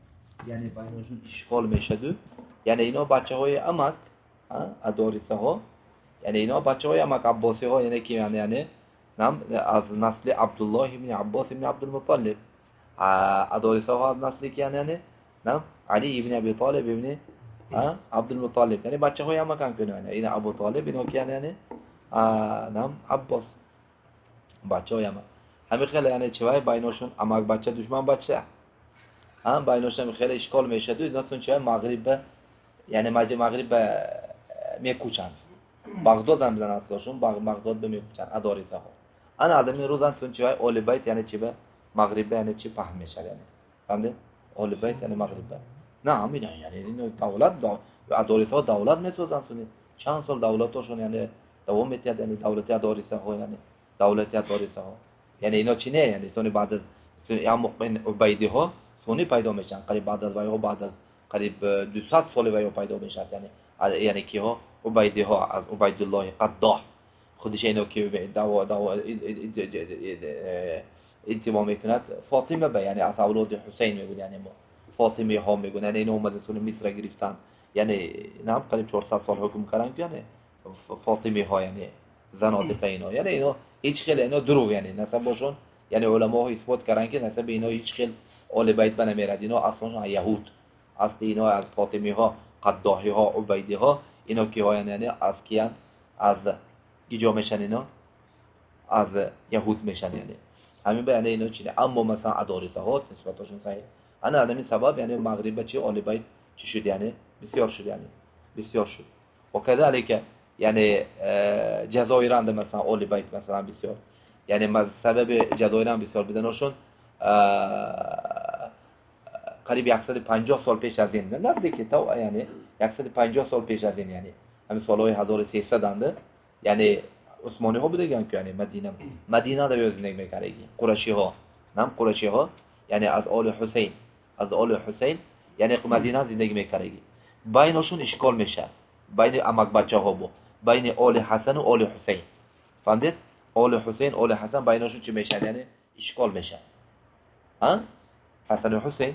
یعنی بینشون اشکال میشد. یعنی اینا بچه های امک ادارسه ها، یعنی اینا بچه های امک عباسی ها، یعنی که یعنی نعم از نسل عبدالله ابن عباس ابن عبدالمطلب. ادارسه ها از نسل که یعنی نعم علی ابن ابی طالب ابن عبدالمطلب، یعنی بچه های امکان کنه، یعنی اینا ابو طالب اینا که یعنی نعم عباس بچه های امک. همین خیلی یعنی چه بینشون امک بچه دشمن بچه هم بینشون خیلی اشکال میشه. دو اینا چه مغرب، یعنی مغرب میکوچن بغداد هم بزن اصلاشون بغداد به میکوچن ادارسه ها. انا آدمی روزان چون چه آل بیت یعنی چه به مغرب یعنی چه فهم میشه، یعنی فهمیدی آل بیت یعنی مغرب. نه همین یعنی اینو دولت ادارسه ها دولت میسازن، چند سال دولتاشون یعنی دوام میتید، یعنی دولتی ادارسه ها، یعنی دولتی ادارسه ها، یعنی اینا چی نه، یعنی سونی بعد از عبیدی ها سونی پیدا میشن قریب بعد از ویا، بعد از قریب 200 سال ویا پیدا میشن. یعنی کیها عبیدی ها از عبیدالله قداح خودش اینا که به دعوا انتما میکند فاطمه به، یعنی از اولاد حسین میگن، یعنی ما فاطمه ها میگن، یعنی اینا اومدن سون مصر گرفتن، یعنی نه قریب 400 سال حکم کردن، یعنی فاطمه ها یعنی زنادقه اینا، یعنی اینا هیچ خیلی اینا دروغ، یعنی نسب باشون، یعنی علما ها اثبات کردن که نسب اینا هیچ خیلی آل بیت به نمیرد، اینا اصلا یهود، اصل اینا از فاطمه ها قداحی ها عبیدی ها اینا که ها، یعنی از کیان از گیجا میشن، اینا از یهود میشن، یعنی همین به یعنی اینا چیه. اما مثلا ادارسه ها نسبتاشون صحیح. انا همین سبب یعنی مغرب چه آل بیت چی شد، یعنی بسیار شد، یعنی بسیار شد. و كذلك یعنی جزایرند مثلا آل بیت مثلا بسیار، یعنی سبب جزایرند بسیار بدنشون قریب 150 سال پیش از این نزدیک تا، یعنی 150 سال پیش از این، یعنی همین سالهای 1300 انده، یعنی عثمانی ها بودن که یعنی مدینه در زندگی میکردن، قرشی ها نم قرشی ها، یعنی از آل حسین، از آل حسین یعنی مدینه زندگی میکردن. بینشون اشکال میشه بین امک بچه ها بود، بین آل حسن و آل حسین، فهمید؟ آل حسین آل حسن بینشون چی میشه، یعنی اشکال میشه. ها حسن و حسین،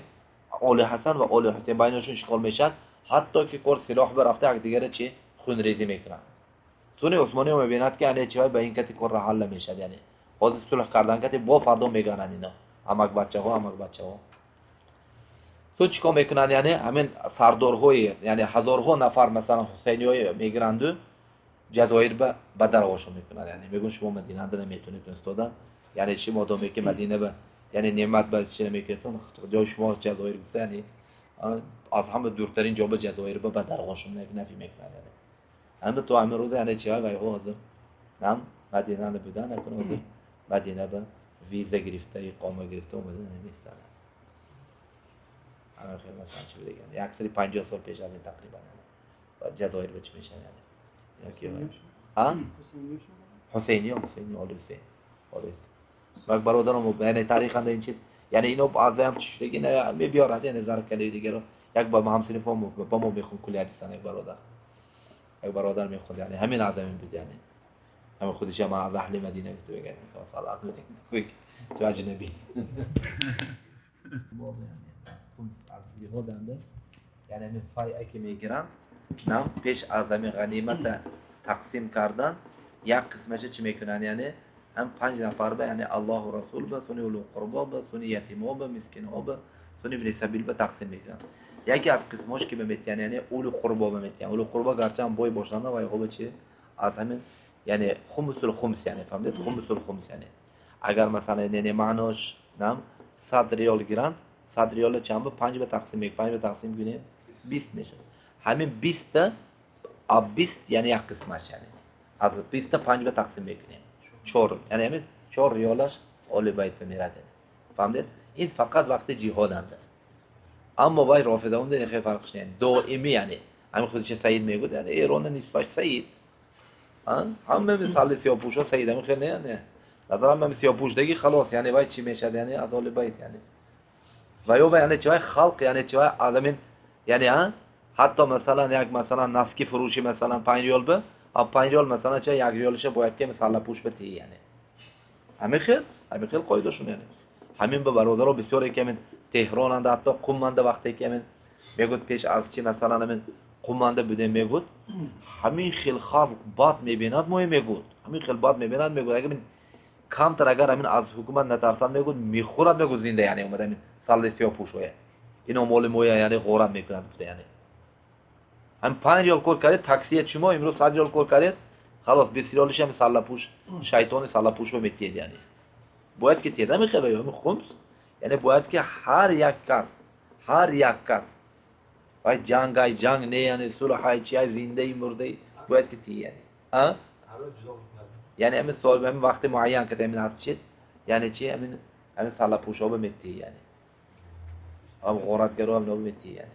آل حسن و آل حسین بینشون اشکال میشه، حتی که کار سلاح برفته یک دیگه چی خونریزی میکنن. سونی عثمانی ها میبیند که یعنی چی به این کتی کار را حل میشد، یعنی حاضر صلح کردن کتی با فردا میگنن اینا امک بچه ها، امک بچه ها. تو چیکار میکنن؟ یعنی همین سردارهای، یعنی هزارها نفر مثلا حسینی های میگیرند جزایر به بدرهاشون میکنن، یعنی میگن شما مدینه ده نمیتونید استادن، یعنی چی مادامی که مدینه به یعنی نعمت به چی نمیکنتون جای شما جزایر گفته، یعنی از همه دورترین جا به جزایر به بدرهاشون نفی میکنن. یعنی همه تو همه روز یعنی چی های حاضر نم مدینه ده بودن نکنه حاضر مدینه به ویزا گرفته اقامه گرفته اومده نمیستن. انا خیلی مثلا چی بگم 150 سال پیش از این تقریبا یعنی جزایر به چی میشن یعنی ها حسینی آل حسین و برادرم یعنی تاریخ این چیز یعنی اینو از هم چی دیگه نه میبیارد یعنی زر کلی دیگه رو یک با همسنی با ما میخون کلی حدیث یک برادر میخوند یعنی همین آدمی بود یعنی همین خودش هم از اهل مدینه گفت بگم مثلا تو اجنبی از یهودنده یعنی من فایه که میگیرن نه پیش از همین غنیمت تقسیم کردن یک قسمش چی میکنن یعنی هم 5 نفر به یعنی الله و رسول به سنی اولو قربا به سنی یتیما به مسکین ها به سنی ابن سبیل به تقسیم میکنن. یکی از قسمش که به یعنی اولو قربا به میتیان اولو قربا گرچه هم بای باشند و یهو چی از همین یعنی خمس الخمس یعنی فهمیدید خمس الخمس یعنی اگر مثلا یعنی معناش نم 100 ریال گیرند 100 ریال چند به 5 به تقسیم میکنه 5 به تقسیم کنه 20 میشه همین 20 تا 20 یعنی یک قسمش یعنی از 20 تا 5 به تقسیم میکنیم 4 یعنی همین 4 ریالش آل بیت میرد فهمیدید این فقط وقت جهادنده اما وای رافضه اون دیگه خیلی فرقش یعنی دائمی یعنی همین خودش سعید میگه یعنی ایران نصفش سعید همه مثال سیاه‌پوشا سعید همین خیلی نه نظرم هم سیاه‌پوش دیگه خلاص یعنی وای چی میشه یعنی از آل بیت یعنی و یا یعنی چه خلق یعنی چه آدمین یعنی ها حتی مثلا یک مثلا نسکی فروشی مثلا 5 ریال به 5 ریال مثلا چه 1 ریالش باید که مثلا پوش بتی یعنی همین خیلی قاعده‌شون یعنی همین به برادرها بسیار که تهران اند حتی قم اند وقتی که من میگفت پیش از چی مثلا من قم اند بوده میگفت همین خیلی خلق باد میبیند مهم میگفت همین خیلی باد میبیند میگفت اگه من کمتر اگر همین از حکومت نترسم میگفت میخورد میگفت زنده یعنی اومده همین سال سیاه پوشوه اینو مال مویا یعنی غورت میکنند گفته یعنی هم 5 ریال کار کرد تاکسی شما امروز 100 ریال کار کرد خلاص 20 ریالش هم سال پوش شیطان سال پوش میتید یعنی باید که تیده میخواه همین خمس یعنی باید که هر یک کس وای جنگ ای جنگ نه یعنی صلح ای چی ای زنده ای مرده ای باید که تی یعنی ها یعنی همین سال همین وقت معین که همین هست چید یعنی چی همین سال پوشا به میتی یعنی هم غارتگرا هم نو میتی یعنی